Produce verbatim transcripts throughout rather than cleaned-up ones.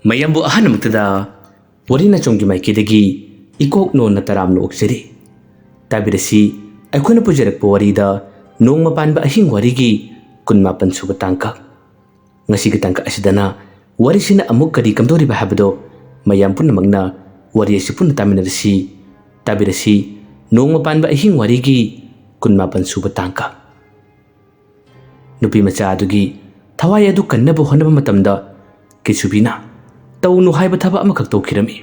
ꯃꯌꯥꯝꯕꯨ ꯑꯍꯥꯟꯕꯃꯛꯇꯗ ꯋꯥꯔꯤ ꯅꯆꯣꯝꯒꯤ ꯃꯥꯏꯀꯩꯗꯒꯤ ꯏꯀꯣꯛ ꯅꯣꯟꯅ ꯇꯔꯥꯝꯅ ꯑꯣꯛꯆꯔꯤ꯫ ꯇꯥꯕꯤꯔꯁꯤ ꯑꯩꯈꯣꯏꯅ ꯄꯨꯖꯔꯛꯄ ꯋꯥꯔꯤꯗ ꯅꯣꯡꯃ ꯄꯥꯟꯕ ꯑꯍꯤꯡ ꯋꯥꯔꯤꯒꯤ ꯀꯨꯟꯃꯥꯄꯟ ꯁꯨꯕ ꯇꯥꯡꯀꯛ꯫ ꯉꯁꯤꯒꯤ ꯇꯥꯡꯀꯛ ꯑꯁꯤꯗꯅ ꯋꯥꯔꯤꯁꯤꯅ ꯑꯃꯨꯛ ꯀꯔꯤ ꯀꯝꯗꯧꯔꯤꯕ ꯍꯥꯏꯕꯗꯣ ꯃꯌꯥꯝ ꯄꯨꯝꯅꯃꯛꯅ ꯋꯥꯔꯤ ꯑꯁꯤ ꯄꯨꯟꯅ ꯇꯥꯃꯤꯟꯅꯔꯁꯤ꯫ ꯇꯥꯕꯤꯔꯁꯤ ꯅꯣꯡꯃ ꯄꯥꯟꯕ ꯑꯍꯤꯡ ꯋꯥꯔꯤꯒꯤ ꯀꯨꯟꯃꯥꯄꯟ ꯁꯨꯕ ꯇꯥꯡꯀꯛ꯫ ꯅꯨꯄꯤ ꯃꯆꯥ ꯑꯗꯨꯒꯤ ꯊꯋꯥꯏ ꯑꯗꯨ ꯀꯟꯅꯕ ꯍꯣꯠꯅꯕ ꯃꯇꯝꯗ ꯀꯤꯆꯨꯕꯤꯅ ꯇꯧꯅꯨ ꯍꯥꯏꯕ ꯊꯕꯛ ꯑꯃꯈꯛ ꯇꯧꯈꯤꯔꯝꯃꯤ꯫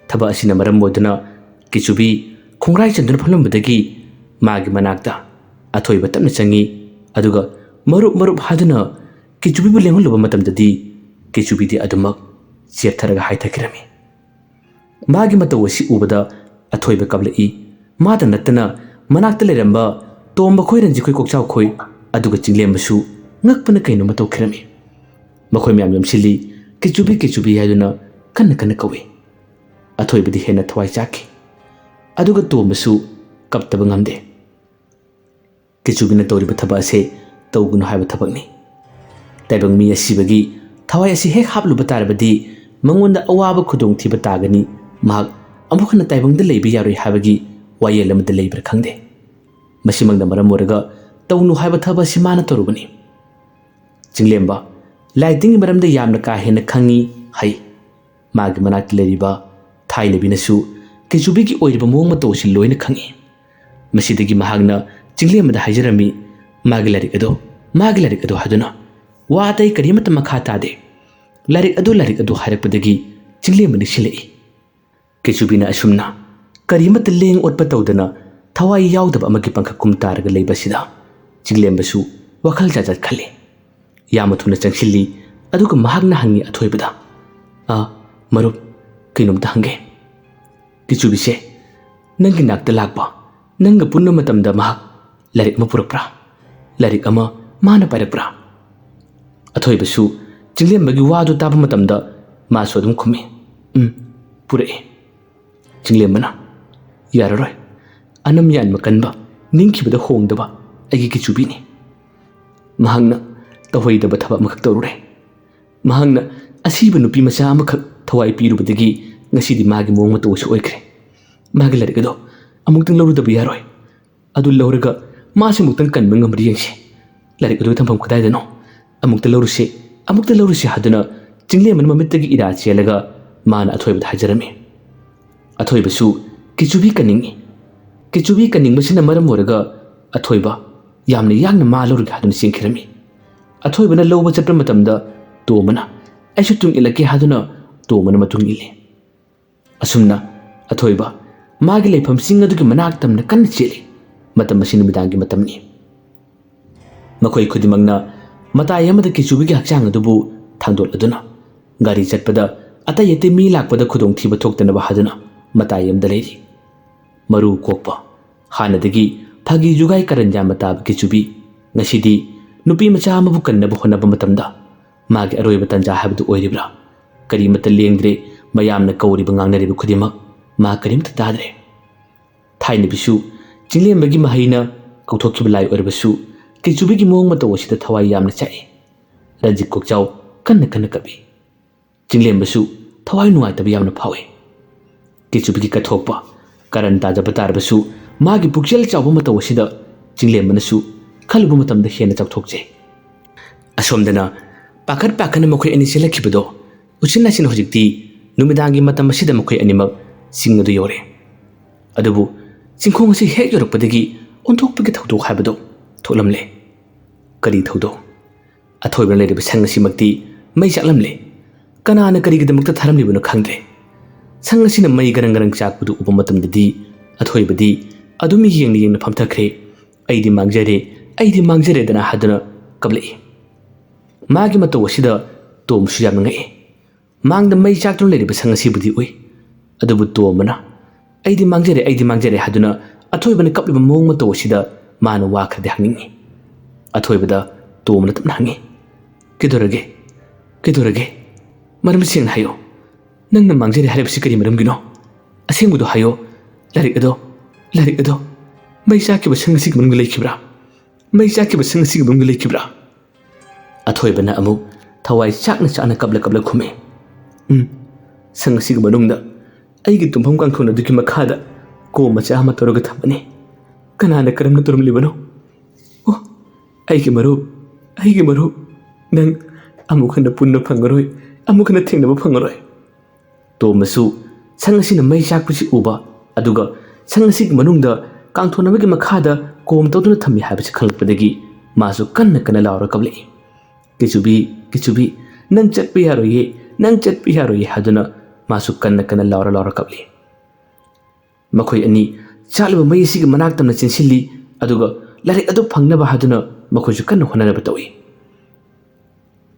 ꯊꯕꯛ ꯑꯁꯤꯅ ꯃꯔꯝ ꯑꯣꯏꯗꯨꯅ ꯀꯤꯆꯨꯕꯤ ꯈꯣꯡꯒ꯭ꯔꯥꯏ ꯆꯟꯗꯨꯅ ꯐꯝꯂꯝꯕꯗꯒꯤ ꯃꯥꯒꯤ ꯃꯅꯥꯛꯇ ꯑꯊꯣꯏꯕ ꯇꯞꯅ ꯆꯪꯉꯤ꯫ ꯑꯗꯨꯒ ꯃꯔꯨꯞ ꯃꯔꯨꯞ ꯍꯥꯏꯗꯨꯅ ꯀꯤꯆꯨꯕꯤꯕꯨ ꯂꯦꯡꯍꯜꯂꯨꯕ ꯃꯇꯝꯗꯗꯤ ꯀꯤꯆꯨꯕꯤꯗꯤ ꯑꯗꯨꯃꯛ ꯆꯦꯞꯊꯔꯒ ꯍꯥꯏꯊꯈꯤꯔꯝꯃꯤ꯫ ꯃꯥꯒꯤ ꯃꯇꯧ ꯑꯁꯤ ꯎꯕꯗ ꯑꯊꯣꯏꯕ ꯀꯞꯂꯛꯏ꯫ ꯃꯥꯗ ꯅꯠꯇꯅ ꯃꯅꯥꯛꯇ ꯂꯩꯔꯝꯕ ꯇꯣꯝꯕ ꯈꯣꯏ, ꯔꯟꯖꯤꯠ ꯈꯣꯏ, ꯀꯣꯛꯆꯥꯎ ꯈꯣꯏ, ꯑꯗꯨꯒ ꯆꯤꯡꯂꯦꯝꯕꯁꯨ ꯉꯛꯄꯅ ꯀꯩꯅꯣꯝꯃ ꯇꯧꯈꯤꯔꯝꯃꯤ꯫ ꯃꯈꯣꯏ ꯃꯌꯥꯝ ꯌꯣꯝꯁꯤꯜꯂꯤ꯫ "ꯀꯤꯆꯨꯕꯤ, ꯀꯤꯆꯨꯕꯤ" ꯍꯥꯏꯗꯨꯅ ꯀꯟꯅ ꯀꯟꯅ ꯀꯧꯏ꯫ ꯑꯊꯣꯏꯕꯗꯤ ꯍꯦꯟꯅ ꯊꯋꯥꯏ ꯆꯥꯛꯈꯤ꯫ ꯑꯗꯨꯒ ꯇꯣꯝꯕꯁꯨ ꯀꯞꯇꯕ ꯉꯝꯗꯦ꯫ ꯀꯤꯆꯨꯕꯤꯅ ꯇꯧꯔꯤꯕ ꯊꯕꯛ ꯑꯁꯤ ꯇꯧꯒꯅꯨ ꯍꯥꯏꯕ ꯊꯕꯛꯅꯤ꯫ ꯇꯥꯏꯕꯪ ꯃꯤ ꯑꯁꯤꯕꯒꯤ ꯊꯋꯥꯏ ꯑꯁꯤ ꯍꯦꯛ ꯍꯥꯞꯂꯨꯕ ꯇꯥꯔꯕꯗꯤ ꯃꯉꯣꯟꯗ ꯑꯋꯥꯕ ꯈꯨꯗꯣꯡꯊꯤꯕ ꯇꯥꯒꯅꯤ꯫ ꯃꯍꯥꯛ ꯑꯃꯨꯛ ꯍꯟꯅ ꯇꯥꯏꯕꯪꯗ ꯂꯩꯕ ꯌꯥꯔꯣꯏ ꯍꯥꯏꯕꯒꯤ ꯋꯥꯌꯦꯜ ꯑꯃꯗ ꯂꯩꯕ꯭ꯔꯥ ꯈꯪꯗꯦ꯫ ꯃꯁꯤꯃꯛꯅ ꯃꯔꯝ ꯑꯣꯏꯔꯒ ꯇꯧꯅꯨ ꯍꯥꯏꯕ ꯊꯕꯛ ꯑꯁꯤ ꯃꯥꯅ ꯇꯧꯔꯨꯕꯅꯤ꯫ ꯆꯤꯡꯂꯦꯝꯕ ꯂꯥꯏ ꯇꯤꯟꯒꯤ ꯃꯔꯝꯗ ꯌꯥꯝꯅ ꯀꯥ ꯍꯦꯟꯅ ꯈꯪꯉꯤ, ꯍꯩ꯫ ꯃꯥꯒꯤ ꯃꯅꯥꯛꯇ ꯂꯩꯔꯤꯕ ꯊꯥꯏꯂꯩꯕꯤꯅꯁꯨ ꯀꯤꯆꯨꯕꯤꯒꯤ ꯑꯣꯏꯔꯤꯕ ꯃꯑꯣꯡ ꯃꯇꯧ ꯑꯁꯤ ꯂꯣꯏꯅ ꯈꯪꯉꯤ꯫ ꯃꯁꯤꯗꯒꯤ ꯃꯍꯥꯛꯅ ꯆꯤꯡꯂꯦꯝꯕꯗ ꯍꯥꯏꯖꯔꯝꯃꯤ, "ꯃꯥꯒꯤ ꯂꯥꯏꯔꯤꯛ ꯑꯗꯨ, ꯃꯥꯒꯤ ꯂꯥꯏꯔꯤꯛ ꯑꯗꯨ" ꯍꯥꯏꯗꯨꯅ꯫ ꯋꯥ ꯑꯇꯩ ꯀꯔꯤꯃꯠꯇ ꯃꯈꯥ ꯇꯥꯗꯦ꯫ "ꯂꯥꯏꯔꯤꯛ ꯑꯗꯨ, ꯂꯥꯏꯔꯤꯛ ꯑꯗꯨ" ꯍꯥꯏꯔꯛꯄꯗꯒꯤ ꯆꯤꯡꯂꯦꯝꯕ ꯅꯤꯡꯁꯤꯡꯂꯛꯏ꯫ ꯀꯤꯆꯨꯕꯤꯅ ꯑꯁꯨꯝꯅ ꯀꯔꯤꯃꯠꯇ ꯂꯦꯡ ꯑꯣꯠꯄ ꯇꯧꯗꯅ ꯊꯋꯥꯏ ꯌꯥꯎꯗꯕ ꯑꯃꯒꯤ ꯄꯥꯡꯈꯛ ꯀꯨꯝ ꯇꯥꯔꯒ ꯂꯩꯕꯁꯤꯗ ꯆꯤꯡꯂꯦꯝꯕꯁꯨ ꯋꯥꯈꯜ ꯖꯥꯠ ꯖꯥꯠ ꯈꯜꯂꯤ꯫ ꯌꯥꯝꯅ ꯊꯨꯅ ꯆꯪꯁꯤꯜꯂꯤ꯫ ꯑꯗꯨꯒ ꯃꯍꯥꯛꯅ ꯍꯪꯉꯤ ꯑꯊꯣꯏꯕꯗ, "ꯑ, ꯃꯔꯨꯞ, ꯀꯩꯅꯣꯝꯇ ꯍꯪꯒꯦ꯫ ꯀꯤꯆꯨꯕꯤꯁꯦ ꯅꯪꯒꯤ ꯅꯥꯛꯇ ꯂꯥꯛꯄ, ꯅꯪꯒ ꯄꯨꯟꯕ ꯃꯇꯝꯗ ꯃꯍꯥꯛ ꯂꯥꯏꯔꯤꯛ ꯑꯃ ꯄꯨꯔꯛꯄ꯭ꯔꯥ? ꯂꯥꯏꯔꯤꯛ ꯑꯃ ꯃꯥꯅ ꯄꯥꯏꯔꯛꯄ꯭ꯔꯥ?" ꯑꯊꯣꯏꯕꯁꯨ ꯆꯤꯡꯂꯦꯝꯕꯒꯤ ꯋꯥꯗꯨ ꯇꯥꯕ ꯃꯇꯝꯗ ꯃꯥꯁꯨ ꯑꯗꯨꯝ ꯈꯨꯝꯃꯤ, "ꯎꯝ, ꯄꯨꯔꯛꯑꯦ꯫" ꯆꯤꯡꯂꯦꯝꯕꯅ, "ꯌꯥꯔꯔꯣꯏ꯫ ꯑꯅꯝ ꯌꯥꯟꯕ ꯀꯟꯕ, ꯅꯤꯡꯈꯤꯕꯗ ꯍꯣꯡꯗꯕ ꯑꯩꯒꯤ ꯀꯤꯆꯨꯕꯤꯅꯤ꯫ ꯃꯍꯥꯛꯅ ꯇꯧꯍꯩꯗꯕ ꯊꯕꯛ ꯑꯃꯈꯛ ꯇꯧꯔꯨꯔꯦ꯫ ꯃꯍꯥꯛꯅ ꯑꯁꯤꯕ ꯅꯨꯄꯤ ꯃꯆꯥ ꯑꯃꯈꯛ ꯊꯋꯥꯏ ꯄꯤꯔꯨꯕꯗꯒꯤ ꯉꯁꯤꯗꯤ ꯃꯥꯒꯤ ꯃꯑꯣꯡ ꯃꯇꯧ ꯑꯁꯤ ꯑꯣꯏꯈ꯭ꯔꯦ꯫ ꯃꯥꯒꯤ ꯂꯥꯏꯔꯤꯛ ꯑꯗꯣ ꯑꯃꯨꯛꯇꯪ ꯂꯧꯔꯨꯗꯕ ꯌꯥꯔꯣꯏ꯫ ꯑꯗꯨ ꯂꯧꯔꯒ ꯃꯥꯁꯤ ꯑꯃꯨꯛꯇꯪ ꯀꯟꯕ ꯉꯝꯕ꯭ꯔꯥ ꯌꯦꯡꯁꯤ꯫ ꯂꯥꯏꯔꯤꯛ ꯑꯗꯨ ꯊꯝꯐꯝ ꯀꯗꯥꯏꯗꯅꯣ? ꯑꯃꯨꯛꯇ ꯂꯧꯔꯨꯁꯤ, ꯑꯃꯨꯛꯇ ꯂꯧꯔꯨꯁꯤ ꯍꯥꯏꯗꯨꯅ ꯆꯤꯡꯂꯦꯝꯕꯅ ꯃꯃꯤꯠꯇꯒꯤ ꯏꯔꯥ ꯆꯦꯜꯂꯒ ꯃꯥꯅ ꯑꯊꯣꯏꯕꯗ ꯍꯥꯏꯖꯔꯝꯃꯤ꯫ ꯑꯊꯣꯏꯕꯁꯨ ꯀꯤꯆꯨꯕꯤ ꯀꯟꯅꯤꯡꯏ꯫ ꯀꯤꯆꯨꯕꯤ ꯀꯟꯅꯤꯡꯕꯁꯤꯅ ꯃꯔꯝ ꯑꯣꯏꯔꯒ ꯑꯊꯣꯏꯕ ꯌꯥꯝꯅ ꯌꯥꯡꯅ ꯃꯥ ꯂꯧꯔꯒꯦ ꯍꯥꯏꯗꯨꯅ ꯆꯦꯟꯈꯤꯔꯝꯃꯤ꯫ ꯑꯊꯣꯏꯕꯅ ꯂꯧꯕ ꯆꯠꯄ ꯃꯇꯝꯗ ꯇꯣꯝꯕꯅ "ꯑꯩꯁꯨ ꯇꯨꯡ ꯏꯜꯂꯛꯀꯦ" ꯍꯥꯏꯗꯨꯅ ꯇꯣꯝꯕꯅ ꯃꯇꯨꯡ ꯏꯜꯂꯤ꯫ ꯑꯁꯨꯝꯅ ꯑꯊꯣꯏꯕ ꯃꯥꯒꯤ ꯂꯩꯐꯝ ꯆꯤꯡ ꯑꯗꯨꯒꯤ ꯃꯅꯥꯛ ꯇꯝꯅ ꯀꯟꯅ ꯆꯦꯜꯂꯤ꯫ ꯃꯇꯝ ꯑꯁꯤ ꯅꯨꯃꯤꯗꯥꯡꯒꯤ ꯃꯇꯝꯅꯤ꯫ ꯃꯈꯣꯏ ꯈꯨꯗꯤꯡꯃꯛꯅ ꯃꯇꯥꯏ ꯑꯃꯗ ꯀꯤꯆꯨꯕꯤꯒꯤ ꯍꯛꯆꯥꯡ ꯑꯗꯨꯕꯨ ꯊꯥꯡꯗꯣꯛꯂꯗꯨꯅ ꯒꯥꯔꯤ ꯆꯠꯄꯗ ꯑꯇꯩ ꯑꯇꯩ ꯃꯤ ꯂꯥꯛꯄꯗ ꯈꯨꯗꯣꯡꯊꯤꯕ ꯊꯣꯛꯇꯅꯕ ꯍꯥꯏꯗꯨꯅ ꯃꯇꯥꯏ ꯑꯃꯗ ꯂꯩꯔꯤ꯫ ꯃꯔꯨ ꯀꯣꯛꯄ, ꯍꯥꯟꯅꯗꯒꯤ ꯐꯥꯒꯤ ꯖꯨꯒꯥꯏ ꯀꯔꯟ ꯌꯥꯝꯅ ꯇꯥꯕ ꯀꯤꯆꯨꯕꯤ ꯉꯁꯤꯗꯤ ꯅꯨꯄꯤ ꯃꯆꯥ ꯑꯃꯕꯨ ꯀꯟꯅꯕ ꯍꯣꯠꯅꯕ ꯃꯇꯝꯗ ꯃꯥꯒꯤ ꯑꯔꯣꯏꯕ ꯇꯟꯖꯥ ꯍꯥꯏꯕꯗꯨ ꯑꯣꯏꯔꯤꯕ꯭ꯔꯥ? ꯀꯔꯤꯃꯠꯇ ꯂꯦꯡꯗ꯭ꯔꯦ꯫ ꯃꯌꯥꯝꯅ ꯀꯧꯔꯤꯕ ꯉꯥꯡꯅꯔꯤꯕ ꯈꯨꯗꯤꯡꯃꯛ ꯃꯥ ꯀꯔꯤꯝꯇ ꯇꯥꯗ꯭ꯔꯦ꯫ ꯊꯥꯏꯅꯕꯤꯁꯨ ꯆꯤꯡꯂꯦꯝꯕꯒꯤ ꯃꯍꯩꯅ ꯀꯧꯊꯣꯛꯈꯤꯕ ꯂꯥꯏ ꯑꯣꯏꯔꯕꯁꯨ ꯀꯤꯆꯨꯕꯤꯒꯤ ꯃꯑꯣꯡ ꯃꯇꯧ ꯑꯁꯤꯗ ꯊꯋꯥꯏ ꯌꯥꯝꯅ ꯆꯥꯛꯏ꯫ ꯔꯟꯖꯤꯠ ꯀꯣꯛꯆꯥꯎ ꯀꯟꯅ ꯀꯟꯅ ꯀꯞꯏ꯫ ꯆꯤꯡꯂꯦꯝꯕꯁꯨ ꯊꯋꯥꯏ ꯅꯨꯡꯉꯥꯏꯇꯕ ꯌꯥꯝꯅ ꯐꯥꯎꯏ꯫ ꯀꯤꯆꯨꯕꯤꯒꯤ ꯀꯠꯊꯣꯛꯄ ꯀꯔꯟ ꯇꯥꯖꯕ ꯇꯥꯔꯕꯁꯨ ꯃꯥꯒꯤ ꯄꯨꯛꯆꯦꯜ ꯆꯥꯎꯕ ꯃꯇꯧ ꯑꯁꯤꯗ ꯆꯤꯡꯂꯦꯝꯕꯅꯁꯨ ꯈꯜꯂꯨꯕ ꯃꯇꯝꯗ ꯍꯦꯟꯅ ꯆꯥꯎꯊꯣꯛꯆꯩ꯫ ꯑꯁꯣꯝꯗꯅ ꯄꯥꯈꯠ ꯄꯥꯈꯠꯅ ꯃꯈꯣꯏ ꯑꯅꯤ ꯆꯦꯜꯂꯛꯈꯤꯕꯗꯣ ꯎꯆꯤꯟ ꯅꯥꯆꯤꯟꯅ ꯍꯧꯖꯤꯛꯇꯤ ꯅꯨꯃꯤꯗꯥꯡꯒꯤ ꯃꯇꯝ ꯑꯁꯤꯗ ꯃꯈꯣꯏ ꯑꯅꯤꯃꯛ ꯆꯤꯡ ꯑꯗꯨ ꯌꯧꯔꯦ꯫ ꯑꯗꯨꯕꯨ ꯆꯤꯡꯈꯣꯡ ꯑꯁꯤ ꯍꯦꯛ ꯌꯧꯔꯛꯄꯗꯒꯤ ꯑꯣꯟꯊꯣꯛꯄꯒꯤ ꯊꯧꯗꯣꯛ ꯍꯥꯏꯕꯗꯨ ꯊꯣꯛꯂꯝꯂꯦ꯫ ꯀꯔꯤ ꯊꯧꯗꯣꯛ? ꯑꯊꯣꯏꯕꯅ ꯂꯩꯔꯤꯕ ꯁꯪ ꯑꯁꯤꯃꯛꯇꯤ ꯃꯩ ꯆꯥꯛꯂꯝꯂꯦ꯫ ꯀꯅꯥꯅ ꯀꯔꯤꯒꯤꯗꯃꯛꯇ ꯊꯥꯔꯝꯂꯤꯕꯅꯣ ꯈꯪꯗ꯭ꯔꯦ꯫ ꯁꯪ ꯑꯁꯤꯅ ꯃꯩ ꯒꯔꯪ ꯒꯔꯪ ꯆꯥꯛꯄꯗꯨ ꯎꯕ ꯃꯇꯝꯗꯗꯤ ꯑꯊꯣꯏꯕꯗꯤ ꯑꯗꯨꯝ ꯌꯦꯡꯅ ꯌꯦꯡꯅ ꯐꯝꯊꯈ꯭ꯔꯦ꯫ "ꯑꯩꯗꯤ ꯃꯥꯡꯖꯔꯦ, ꯑꯩꯗꯤ ꯃꯥꯡꯖꯔꯦꯗꯅ" ꯍꯥꯏꯗꯨꯅ ꯀꯞꯂꯛꯏ꯫ ꯃꯥꯒꯤ ꯃꯇꯧ ꯑꯁꯤꯗ ꯇꯣꯝꯕꯁꯨ ꯌꯥꯝꯅ ꯉꯛꯏ꯫ ꯃꯥꯡꯗ ꯃꯩ ꯆꯥꯛꯇꯨꯅ ꯂꯩꯔꯤꯕ ꯁꯪ ꯑꯁꯤꯕꯨꯗꯤ ꯎꯏ꯫ ꯑꯗꯨꯕꯨ ꯇꯣꯝꯕꯅ "ꯑꯩꯗꯤ ꯃꯥꯡꯖꯔꯦ, ꯑꯩꯗꯤ ꯃꯥꯡꯖꯔꯦ" ꯍꯥꯏꯗꯨꯅ ꯑꯊꯣꯏꯕꯅ ꯀꯞꯂꯤꯕ ꯃꯑꯣꯡ ꯃꯇꯧ ꯑꯁꯤꯗ ꯃꯥꯅ ꯋꯥ ꯈꯔꯗꯤ ꯍꯪꯅꯤꯡꯏ꯫ ꯑꯊꯣꯏꯕꯗ ꯇꯣꯝꯕꯅ ꯇꯞꯅ ꯍꯪꯉꯤ, "ꯀꯩꯗꯧꯔꯒꯦ? ꯀꯩꯗꯧꯔꯒꯦ? ꯃꯔꯝ ꯁꯦꯡꯅ ꯍꯥꯏꯌꯣ꯫ ꯅꯪꯅ ꯃꯥꯡꯖꯔꯦ ꯍꯥꯏꯔꯤꯕꯁꯤ ꯀꯔꯤ ꯃꯔꯝꯒꯤꯅꯣ? ꯑꯁꯦꯡꯕꯗꯣ ꯍꯥꯏꯌꯣ꯫ ꯂꯥꯏꯔꯤꯛ ꯑꯗꯣ, ꯂꯥꯏꯔꯤꯛ ꯑꯗꯣ ꯃꯩ ꯆꯥꯛꯈꯤꯕ ꯁꯪ ꯑꯁꯤꯒꯤ ꯃꯅꯨꯡꯗ ꯂꯩꯈꯤꯕ꯭ꯔꯥ? ꯃꯩ ꯆꯥꯛꯈꯤꯕ ꯁꯪ ꯑꯁꯤꯒꯤ ꯃꯅꯨꯡꯗ ꯂꯩꯈꯤꯕ꯭ꯔꯥ?" ꯑꯊꯣꯏꯕꯅ ꯑꯃꯨꯛ ꯊꯋꯥꯏ ꯆꯥꯛꯅ ꯆꯥꯛꯅ ꯀꯞꯂ ꯀꯞꯂ ꯈꯨꯝꯃꯤ꯫ "ꯎꯝ, ꯁꯪ ꯑꯁꯤꯒꯤ ꯃꯅꯨꯡꯗ ꯑꯩꯒꯤ ꯇꯨꯝꯐꯝ ꯀꯥꯡꯊꯣꯟ ꯑꯗꯨꯒꯤ ꯃꯈꯥꯗ ꯀꯣꯝ ꯃꯆꯥ ꯑꯃ ꯇꯧꯔꯒ ꯊꯝꯕꯅꯤ꯫ ꯀꯅꯥꯅ ꯀꯔꯝꯅ ꯇꯧꯔꯝꯂꯤꯕꯅꯣ? ꯑꯣ, ꯑꯩꯒꯤ ꯃꯔꯨꯞ, ꯑꯩꯒꯤ ꯃꯔꯨꯞ, ꯅꯪ ꯑꯃꯨꯛ ꯍꯟꯅ ꯄꯨꯟꯕ ꯐꯪꯉꯔꯣꯏ, ꯑꯃꯨꯛ ꯍꯟꯅ ꯊꯦꯡꯅꯕ ꯐꯪꯉꯔꯣꯏ꯫" ꯇꯣꯝꯕꯁꯨ ꯁꯪ ꯑꯁꯤꯅ ꯃꯩ ꯆꯥꯛꯄꯁꯤ ꯎꯕ, ꯑꯗꯨꯒ ꯁꯪ ꯑꯁꯤꯒꯤ ꯃꯅꯨꯡꯗ ꯀꯥꯡꯊꯣꯟ ꯑꯃꯒꯤ ꯃꯈꯥꯗ ꯀꯣꯝ ꯇꯧꯗꯨꯅ ꯊꯝꯃꯤ ꯍꯥꯏꯕꯁꯤ ꯈꯪꯂꯛꯄꯗꯒꯤ ꯃꯥꯁꯨ ꯀꯟꯅ ꯀꯟꯅ ꯂꯥꯎꯔ ꯀꯞꯂꯛꯏ꯫ "ꯀꯤꯆꯨꯕꯤ, ꯀꯤꯆꯨꯕꯤ, ꯅꯪ ꯆꯠꯄ ꯌꯥꯔꯣꯏꯌꯦ, ꯅꯪ ꯆꯠꯄ ꯌꯥꯔꯣꯏꯌꯦ" ꯍꯥꯏꯗꯨꯅ ꯃꯥꯁꯨ ꯀꯟꯅ ꯀꯟꯅ ꯂꯥꯎꯔ ꯂꯥꯎꯔ ꯀꯞꯂꯤ꯫ ꯃꯈꯣꯏ ꯑꯅꯤ ꯆꯥꯛꯂꯤꯕ ꯃꯩ ꯑꯁꯤꯒꯤ ꯃꯅꯥꯛ ꯇꯝꯅ ꯆꯦꯟꯁꯤꯜꯂꯤ, ꯑꯗꯨꯒ ꯂꯥꯏꯔꯤꯛ ꯑꯗꯨ ꯐꯪꯅꯕ ꯍꯥꯏꯗꯨꯅ ꯃꯈꯣꯏꯁꯨ ꯀꯟꯅ ꯍꯣꯠꯅꯅꯕ ꯇꯧꯏ꯫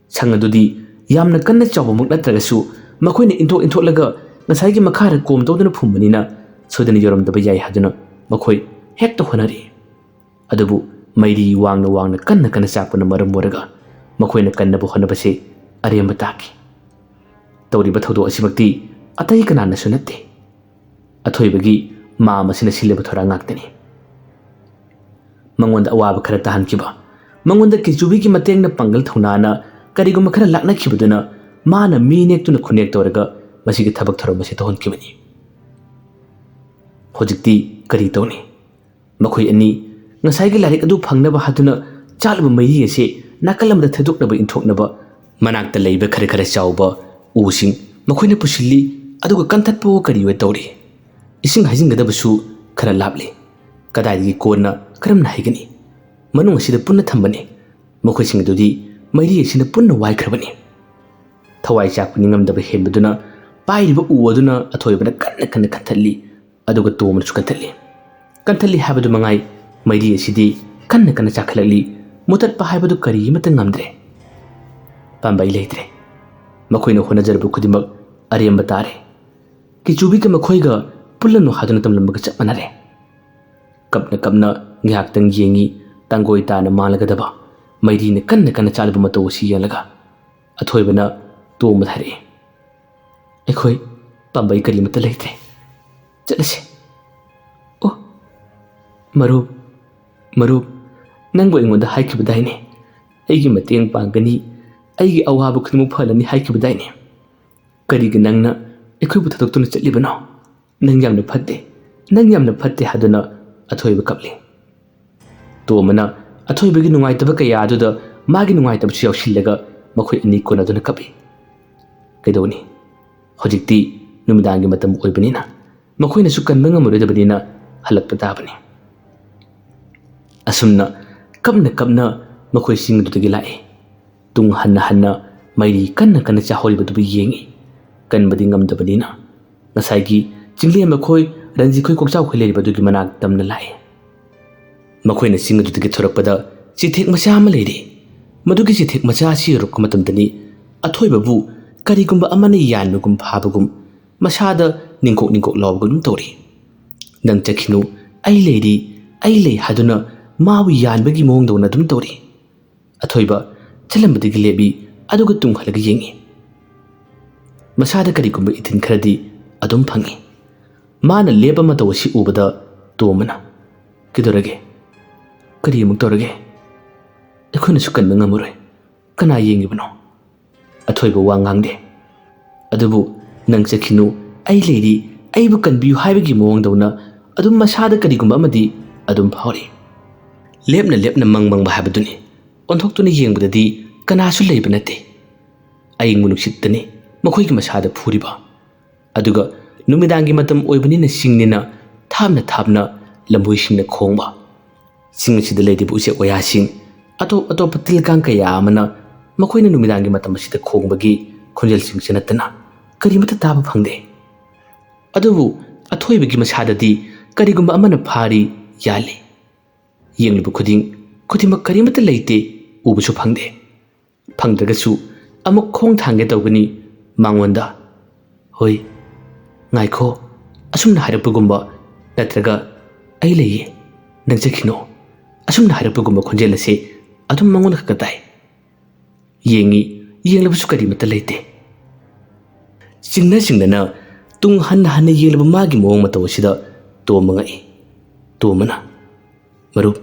ꯁꯪ ꯑꯗꯨꯗꯤ ꯌꯥꯝꯅ ꯀꯟꯅ ꯆꯥꯎꯕꯃꯛ ꯅꯠꯇ꯭ꯔꯒꯁꯨ, ꯃꯈꯣꯏꯅ ꯏꯟꯊꯣꯛ ꯏꯟꯊꯣꯛꯂꯒ ꯉꯁꯥꯏꯒꯤ ꯃꯈꯥꯗ ꯀꯣꯝ ꯇꯧꯗꯨꯅ ꯐꯨꯝꯕꯅꯤꯅ ꯁꯣꯏꯗꯅ ꯌꯧꯔꯝꯗꯕ ꯌꯥꯏ ꯍꯥꯏꯗꯨꯅ ꯃꯈꯣꯏ ꯍꯦꯛꯇ ꯍꯣꯠꯅꯔꯤ꯫ ꯑꯗꯨꯕꯨ ꯃꯩꯔꯤ ꯋꯥꯡꯅ ꯋꯥꯡꯅ ꯀꯟꯅ ꯀꯟꯅ ꯆꯥꯛꯄꯅ ꯃꯔꯝ ꯑꯣꯏꯔꯒ ꯃꯈꯣꯏꯅ ꯀꯟꯅꯕ ꯍꯣꯠꯅꯕꯁꯤ ꯑꯔꯦꯝꯕ ꯇꯥꯈꯤ꯫ ꯇꯧꯔꯤꯕ ꯊꯧꯗꯣꯛ ꯑꯁꯤꯃꯛꯇꯤ ꯑꯇꯩ ꯀꯅꯥꯅꯁꯨ ꯅꯠꯇꯦ, ꯑꯊꯣꯏꯕꯒꯤ ꯃꯥꯝ ꯑꯁꯤꯅ ꯁꯤꯜꯂꯤꯕ ꯊꯧꯔꯥꯡ ꯉꯥꯛꯇꯅꯤ꯫ ꯃꯉꯣꯟꯗ ꯑꯋꯥꯕ ꯈꯔ ꯇꯥꯍꯟꯈꯤꯕ, ꯃꯉꯣꯟꯗ ꯀꯤꯆꯨꯕꯤꯒꯤ ꯃꯇꯦꯡꯅ ꯄꯥꯡꯒꯜ ꯊꯧꯅꯥꯅ ꯀꯔꯤꯒꯨꯝꯕ ꯈꯔ ꯂꯥꯛꯅꯈꯤꯕꯗꯨꯅ ꯃꯥꯅ ꯃꯤ ꯅꯦꯛꯇꯨꯅ ꯈꯨꯅꯦꯛ ꯇꯧꯔꯒ ꯃꯁꯤꯒꯤ ꯊꯕꯛ ꯊꯧꯔꯝ ꯑꯁꯤ ꯇꯧꯍꯟꯈꯤꯕꯅꯤ꯫ ꯍꯧꯖꯤꯛꯇꯤ ꯀꯔꯤ ꯇꯧꯅꯤ? ꯃꯈꯣꯏ ꯑꯅꯤ ꯉꯁꯥꯏꯒꯤ ꯂꯥꯏꯔꯤꯛ ꯑꯗꯨ ꯐꯪꯅꯕ ꯍꯥꯏꯗꯨꯅ ꯆꯥꯛꯂꯤꯕ ꯃꯩꯔꯤ ꯑꯁꯤ ꯅꯥꯀꯜ ꯑꯃꯗ ꯊꯦꯗꯣꯛꯅꯕ ꯏꯟꯊꯣꯛꯅꯕ ꯃꯅꯥꯛꯇ ꯂꯩꯕ ꯈꯔ ꯈꯔ ꯆꯥꯎꯕ ꯎꯁꯤꯡ ꯃꯈꯣꯏꯅ ꯄꯨꯁꯤꯜꯂꯤ, ꯑꯗꯨꯒ ꯀꯟꯊꯠꯄꯋꯣ ꯀꯔꯤꯋꯣ ꯇꯧꯔꯤ꯫ ꯏꯁꯤꯡ ꯍꯩꯖꯤꯟꯒꯗꯕꯁꯨ ꯈꯔ ꯂꯥꯞꯂꯤ꯫ ꯀꯗꯥꯏꯗꯒꯤ ꯀꯣꯟꯅ ꯀꯔꯝꯅ ꯍꯩꯒꯅꯤ? ꯃꯅꯨꯡ ꯑꯁꯤꯗ ꯄꯨꯟꯅ ꯊꯝꯕꯅꯤ꯫ ꯃꯈꯣꯏꯁꯤꯡ ꯑꯗꯨꯗꯤ ꯃꯩꯔꯤ ꯑꯁꯤꯅ ꯄꯨꯟꯅ ꯋꯥꯏꯈ꯭ꯔꯕꯅꯤ꯫ ꯊꯋꯥꯏ ꯆꯥꯛꯄ ꯅꯤꯡꯉꯝꯗꯕ ꯍꯦꯟꯕꯗꯨꯅ ꯄꯥꯏꯔꯤꯕ ꯎ ꯑꯗꯨꯅ ꯑꯊꯣꯏꯕꯅ ꯀꯟꯅ ꯀꯟꯅ ꯀꯟꯊꯠꯂꯤ, ꯑꯗꯨꯒ ꯇꯣꯝꯕꯅꯁꯨ ꯀꯟꯊꯠꯂꯤ꯫ ꯀꯟꯊꯠꯂꯤ ꯍꯥꯏꯕꯗꯨ ꯃꯉꯥꯏ, ꯃꯩꯔꯤ ꯑꯁꯤꯗꯤ ꯀꯟꯅ ꯀꯟꯅ ꯆꯥꯛꯈꯠꯂꯛꯂꯤ꯫ ꯃꯨꯊꯠꯄ ꯍꯥꯏꯕꯗꯨ ꯀꯔꯤ ꯑꯃꯠꯇ ꯉꯝꯗ꯭ꯔꯦ꯫ ꯄꯥꯝꯕꯩ ꯂꯩꯇ꯭ꯔꯦ꯫ ꯃꯈꯣꯏꯅ ꯍꯣꯠꯅꯖꯔꯕ ꯈꯨꯗꯤꯡꯃꯛ ꯑꯔꯦꯝꯕ ꯇꯥꯔꯦ꯫ ꯀꯤꯆꯨꯕꯤꯒ ꯃꯈꯣꯏꯒ ꯄꯨꯜꯂꯅꯨ ꯍꯥꯏꯗꯨꯅ ꯇꯝꯂꯝꯕꯒ ꯆꯞ ꯃꯥꯟꯅꯔꯦ꯫ ꯀꯞꯅ ꯀꯞꯅ ꯉꯥꯏꯍꯥꯛꯇꯪ ꯌꯦꯡꯉꯤ, ꯇꯥꯡꯒꯣꯏ ꯇꯥꯅ ꯃꯥꯡꯂꯒꯗꯕ ꯃꯩꯔꯤꯅ ꯀꯟꯅ ꯀꯟꯅ ꯆꯥꯛꯂꯤꯕ ꯃꯇꯧ ꯑꯁꯤ ꯌꯦꯡꯂꯒ꯫ ꯑꯊꯣꯏꯕꯅ ꯇꯣꯝꯕꯗ ꯍꯥꯏꯔꯛꯏ, "ꯑꯩꯈꯣꯏ ꯄꯥꯝꯕꯩ ꯀꯔꯤꯃꯠꯇ ꯂꯩꯇ꯭ꯔꯦ꯫ ꯆꯠꯂꯁꯤ꯫" "ꯑꯣ, ꯃꯔꯨꯞ, ꯃꯔꯨꯞ, ꯅꯪꯕꯨ ꯑꯩꯉꯣꯟꯗ ꯍꯥꯏꯈꯤꯕꯗꯥꯏꯅꯦ, ꯑꯩꯒꯤ ꯃꯇꯦꯡ ꯄꯥꯡꯒꯅꯤ, "ꯑꯩꯒꯤ ꯑꯋꯥꯕ ꯈꯨꯗꯤꯡꯃꯛ ꯐꯍꯜꯂꯅꯤ ꯍꯥꯏꯈꯤꯕꯗꯥꯏꯅꯦ? ꯀꯔꯤꯒꯤ ꯅꯪꯅ ꯑꯩꯈꯣꯏꯕꯨ ꯊꯥꯗꯣꯛꯇꯨꯅ ꯆꯠꯂꯤꯕꯅꯣ? ꯅꯪ ꯌꯥꯝꯅ ꯐꯠꯇꯦ, ꯅꯪ ꯌꯥꯝꯅ ꯐꯠꯇꯦ" ꯍꯥꯏꯗꯨꯅ ꯑꯊꯣꯏꯕ ꯀꯞꯂꯤ꯫ ꯇꯣꯝꯕꯅ ꯑꯊꯣꯏꯕꯒꯤ ꯅꯨꯡꯉꯥꯏꯇꯕ ꯀꯌꯥ ꯑꯗꯨꯗ ꯃꯥꯒꯤ ꯅꯨꯡꯉꯥꯏꯇꯕꯁꯨ ꯌꯥꯎꯁꯤꯜꯂꯒ ꯃꯈꯣꯏ ꯑꯅꯤ ꯀꯣꯟꯅꯗꯨꯅ ꯀꯞꯏ꯫ ꯀꯩꯗꯧꯅꯤ? ꯍꯧꯖꯤꯛꯇꯤ ꯅꯨꯃꯤꯗꯥꯡꯒꯤ ꯃꯇꯝ ꯑꯣꯏꯕꯅꯤꯅ ꯃꯈꯣꯏꯅꯁꯨ ꯀꯟꯕ ꯉꯝꯃꯔꯣꯏꯗꯕꯅꯤꯅ ꯍꯜꯂꯛꯄ ꯇꯥꯕꯅꯤ꯫ ꯑꯁꯨꯝꯅ ꯀꯞꯅ ꯀꯞꯅ ꯃꯈꯣꯏ ꯆꯤꯡ ꯑꯗꯨꯗꯒꯤ ꯂꯥꯛꯏ꯫ ꯇꯨꯡ ꯍꯟꯅ ꯍꯟꯅ ꯃꯩꯔꯤ ꯀꯟꯅ ꯀꯟꯅ ꯆꯥꯍꯧꯔꯤꯕꯗꯨꯕꯨ ꯌꯦꯡꯏ꯫ ꯀꯟꯕꯗꯤ ꯉꯝꯗꯕꯅꯤꯅ ꯉꯁꯥꯏꯒꯤ ꯆꯤꯡꯂꯦꯝꯕ ꯈꯣꯏ, ꯔꯟꯖꯤꯠ ꯈꯣꯏ, ꯀꯣꯛꯆꯥꯎ ꯈꯣꯏ ꯂꯩꯔꯤꯕ ꯑꯗꯨꯒꯤ ꯃꯅꯥꯛ ꯇꯝꯅ ꯂꯥꯛꯏ꯫ ꯃꯈꯣꯏꯅ ꯆꯤꯡ ꯑꯗꯨꯗꯒꯤ ꯊꯣꯔꯛꯄꯗ ꯆꯤꯊꯦꯛ ꯃꯆꯥ ꯑꯃ ꯂꯩꯔꯤ꯫ ꯃꯗꯨꯒꯤ ꯆꯤꯊꯦꯛ ꯃꯆꯥ ꯑꯁꯤ ꯌꯧꯔꯛꯄ ꯃꯇꯝꯗꯅꯤ ꯑꯊꯣꯏꯕꯕꯨ ꯀꯔꯤꯒꯨꯝꯕ ꯑꯃꯅ ꯌꯥꯟꯕꯒꯨꯝ ꯐꯥꯕꯒꯨꯝ ꯃꯁꯥꯗ ꯅꯤꯡꯀꯣꯛ ꯅꯤꯡꯀꯣꯛ ꯂꯥꯎꯕꯒꯨꯝ ꯇꯧꯔꯤ꯫ "ꯅꯪ ꯆꯠꯈꯤꯅꯨ, ꯑꯩ ꯂꯩꯔꯤ, ꯑꯩ ꯂꯩ" ꯍꯥꯏꯗꯨꯅ ꯃꯥꯕꯨ ꯌꯥꯟꯕꯒꯤ ꯃꯑꯣꯡꯗꯧꯅ ꯑꯗꯨꯝ ꯇꯧꯔꯤ꯫ ꯑꯊꯣꯏꯕ ꯆꯠꯂꯝꯕꯗꯒꯤ ꯂꯦꯞꯏ, ꯑꯗꯨꯒ ꯇꯨꯡ ꯍꯜꯂꯒ ꯌꯦꯡꯏ꯫ ꯃꯁꯥꯗ ꯀꯔꯤꯒꯨꯝꯕ ꯏꯊꯤꯟ ꯈꯔꯗꯤ ꯑꯗꯨꯝ ꯐꯪꯏ꯫ ꯃꯥꯅ ꯂꯦꯞꯄ ꯃꯇꯧ ꯑꯁꯤ ꯎꯕꯗ ꯇꯣꯝꯕꯅ, "ꯀꯩꯗꯧꯔꯒꯦ? ꯀꯔꯤ ꯑꯃꯨꯛ ꯇꯧꯔꯒꯦ? ꯑꯩꯈꯣꯏꯅꯁꯨ ꯀꯟꯕ ꯉꯝꯃꯔꯣꯏ꯫ ꯀꯅꯥ ꯌꯦꯡꯉꯤꯕꯅꯣ?" ꯑꯊꯣꯏꯕ ꯋꯥ ꯉꯥꯡꯗꯦ꯫ ꯑꯗꯨꯕꯨ "ꯅꯪ ꯆꯠꯈꯤꯅꯨ, ꯑꯩ ꯂꯩꯔꯤ, ꯑꯩꯕꯨ ꯀꯟꯕꯤꯌꯨ" ꯍꯥꯏꯕꯒꯤ ꯃꯑꯣꯡꯗꯧꯅ ꯑꯗꯨꯝ ꯃꯁꯥꯗ ꯀꯔꯤꯒꯨꯝꯕ ꯑꯃꯗꯤ ꯑꯗꯨꯝ ꯐꯥꯎꯔꯤ꯫ ꯂꯦꯞꯅ ꯂꯦꯞꯅ ꯃꯪ ꯃꯪꯕ ꯍꯥꯏꯕꯗꯨꯅꯤ꯫ ꯑꯣꯟꯊꯣꯛꯇꯨꯅ ꯌꯦꯡꯕꯗꯗꯤ ꯀꯅꯥꯁꯨ ꯂꯩꯕ ꯅꯠꯇꯦ꯫ ꯑꯏꯪꯕ ꯅꯨꯡꯁꯤꯠꯇꯅꯤ ꯃꯈꯣꯏꯒꯤ ꯃꯁꯥꯗ ꯐꯨꯔꯤꯕ꯫ ꯑꯗꯨꯒ ꯅꯨꯃꯤꯗꯥꯡꯒꯤ ꯃꯇꯝ ꯑꯣꯏꯕꯅꯤꯅ ꯆꯤꯡꯅꯤꯅ ꯊꯥꯞꯅ ꯊꯥꯞꯅ ꯂꯝꯕꯣꯏꯁꯤꯡꯅ ꯈꯣꯡꯕ꯫ ꯆꯤꯡ ꯑꯁꯤꯗ ꯂꯩꯔꯤꯕ ꯎꯆꯦꯛ ꯋꯥꯌꯥꯁꯤꯡ, ꯑꯇꯣꯞ ꯑꯇꯣꯞꯄ ꯇꯤꯜ ꯀꯥꯡ ꯀꯌꯥ ꯑꯃꯅ ꯃꯈꯣꯏꯅ ꯅꯨꯃꯤꯗꯥꯡꯒꯤ ꯃꯇꯝ ꯑꯁꯤꯗ ꯈꯣꯡꯕꯒꯤ ꯈꯣꯟꯖꯦꯜꯁꯤꯡꯁꯤ ꯅꯠꯇꯅ ꯀꯔꯤꯃꯠꯇ ꯇꯥꯕ ꯐꯪꯗꯦ꯫ ꯑꯗꯨꯕꯨ ꯑꯊꯣꯏꯕꯒꯤ ꯃꯁꯥꯗꯗꯤ ꯀꯔꯤꯒꯨꯝꯕ ꯑꯃꯅ ꯐꯥꯔꯤ ꯌꯥꯜꯂꯤ꯫ ꯌꯦꯡꯂꯨꯕ ꯈꯨꯗꯤꯡ ꯈꯨꯗꯤꯡꯃꯛ ꯀꯔꯤꯃꯠꯇ ꯂꯩꯇꯦ, ꯎꯕꯁꯨ ꯐꯪꯗꯦ꯫ ꯐꯪꯗ꯭ꯔꯒꯁꯨ ꯑꯃꯨꯛ ꯈꯣꯡ ꯊꯥꯡꯒꯦ ꯇꯧꯒꯅꯤ ꯃꯉꯣꯟꯗ꯫ "ꯍꯣꯏ, ꯉꯥꯏꯈꯣ" ꯑꯁꯨꯝꯅ ꯍꯥꯏꯔꯛꯄꯒꯨꯝꯕ, ꯅꯠꯇ꯭ꯔꯒ "ꯑꯩ ꯂꯩꯌꯦ, ꯅꯪ ꯆꯠꯈꯤꯅꯣ" ꯑꯁꯨꯝꯅ ꯍꯥꯏꯔꯛꯄꯒꯨꯝꯕ ꯈꯣꯟꯖꯦꯜ ꯑꯁꯤ ꯑꯗꯨꯝ ꯃꯉꯣꯟꯗ ꯈꯛꯇ ꯇꯥꯏ꯫ ꯌꯦꯡꯉꯤ, ꯌꯦꯡꯂꯕꯁꯨ ꯀꯔꯤꯃꯠꯇ ꯂꯩꯇꯦ꯫ ꯆꯤꯡꯅ ꯆꯤꯡꯅꯅ ꯇꯨꯡ ꯍꯟꯅ ꯍꯟꯅ ꯌꯦꯡꯂꯕ ꯃꯥꯒꯤ ꯃꯑꯣꯡ ꯃꯇꯧ ꯑꯁꯤꯗ ꯇꯣꯝꯕ ꯉꯛꯏ꯫ ꯇꯣꯝꯕꯅ, "ꯃꯔꯨꯞ,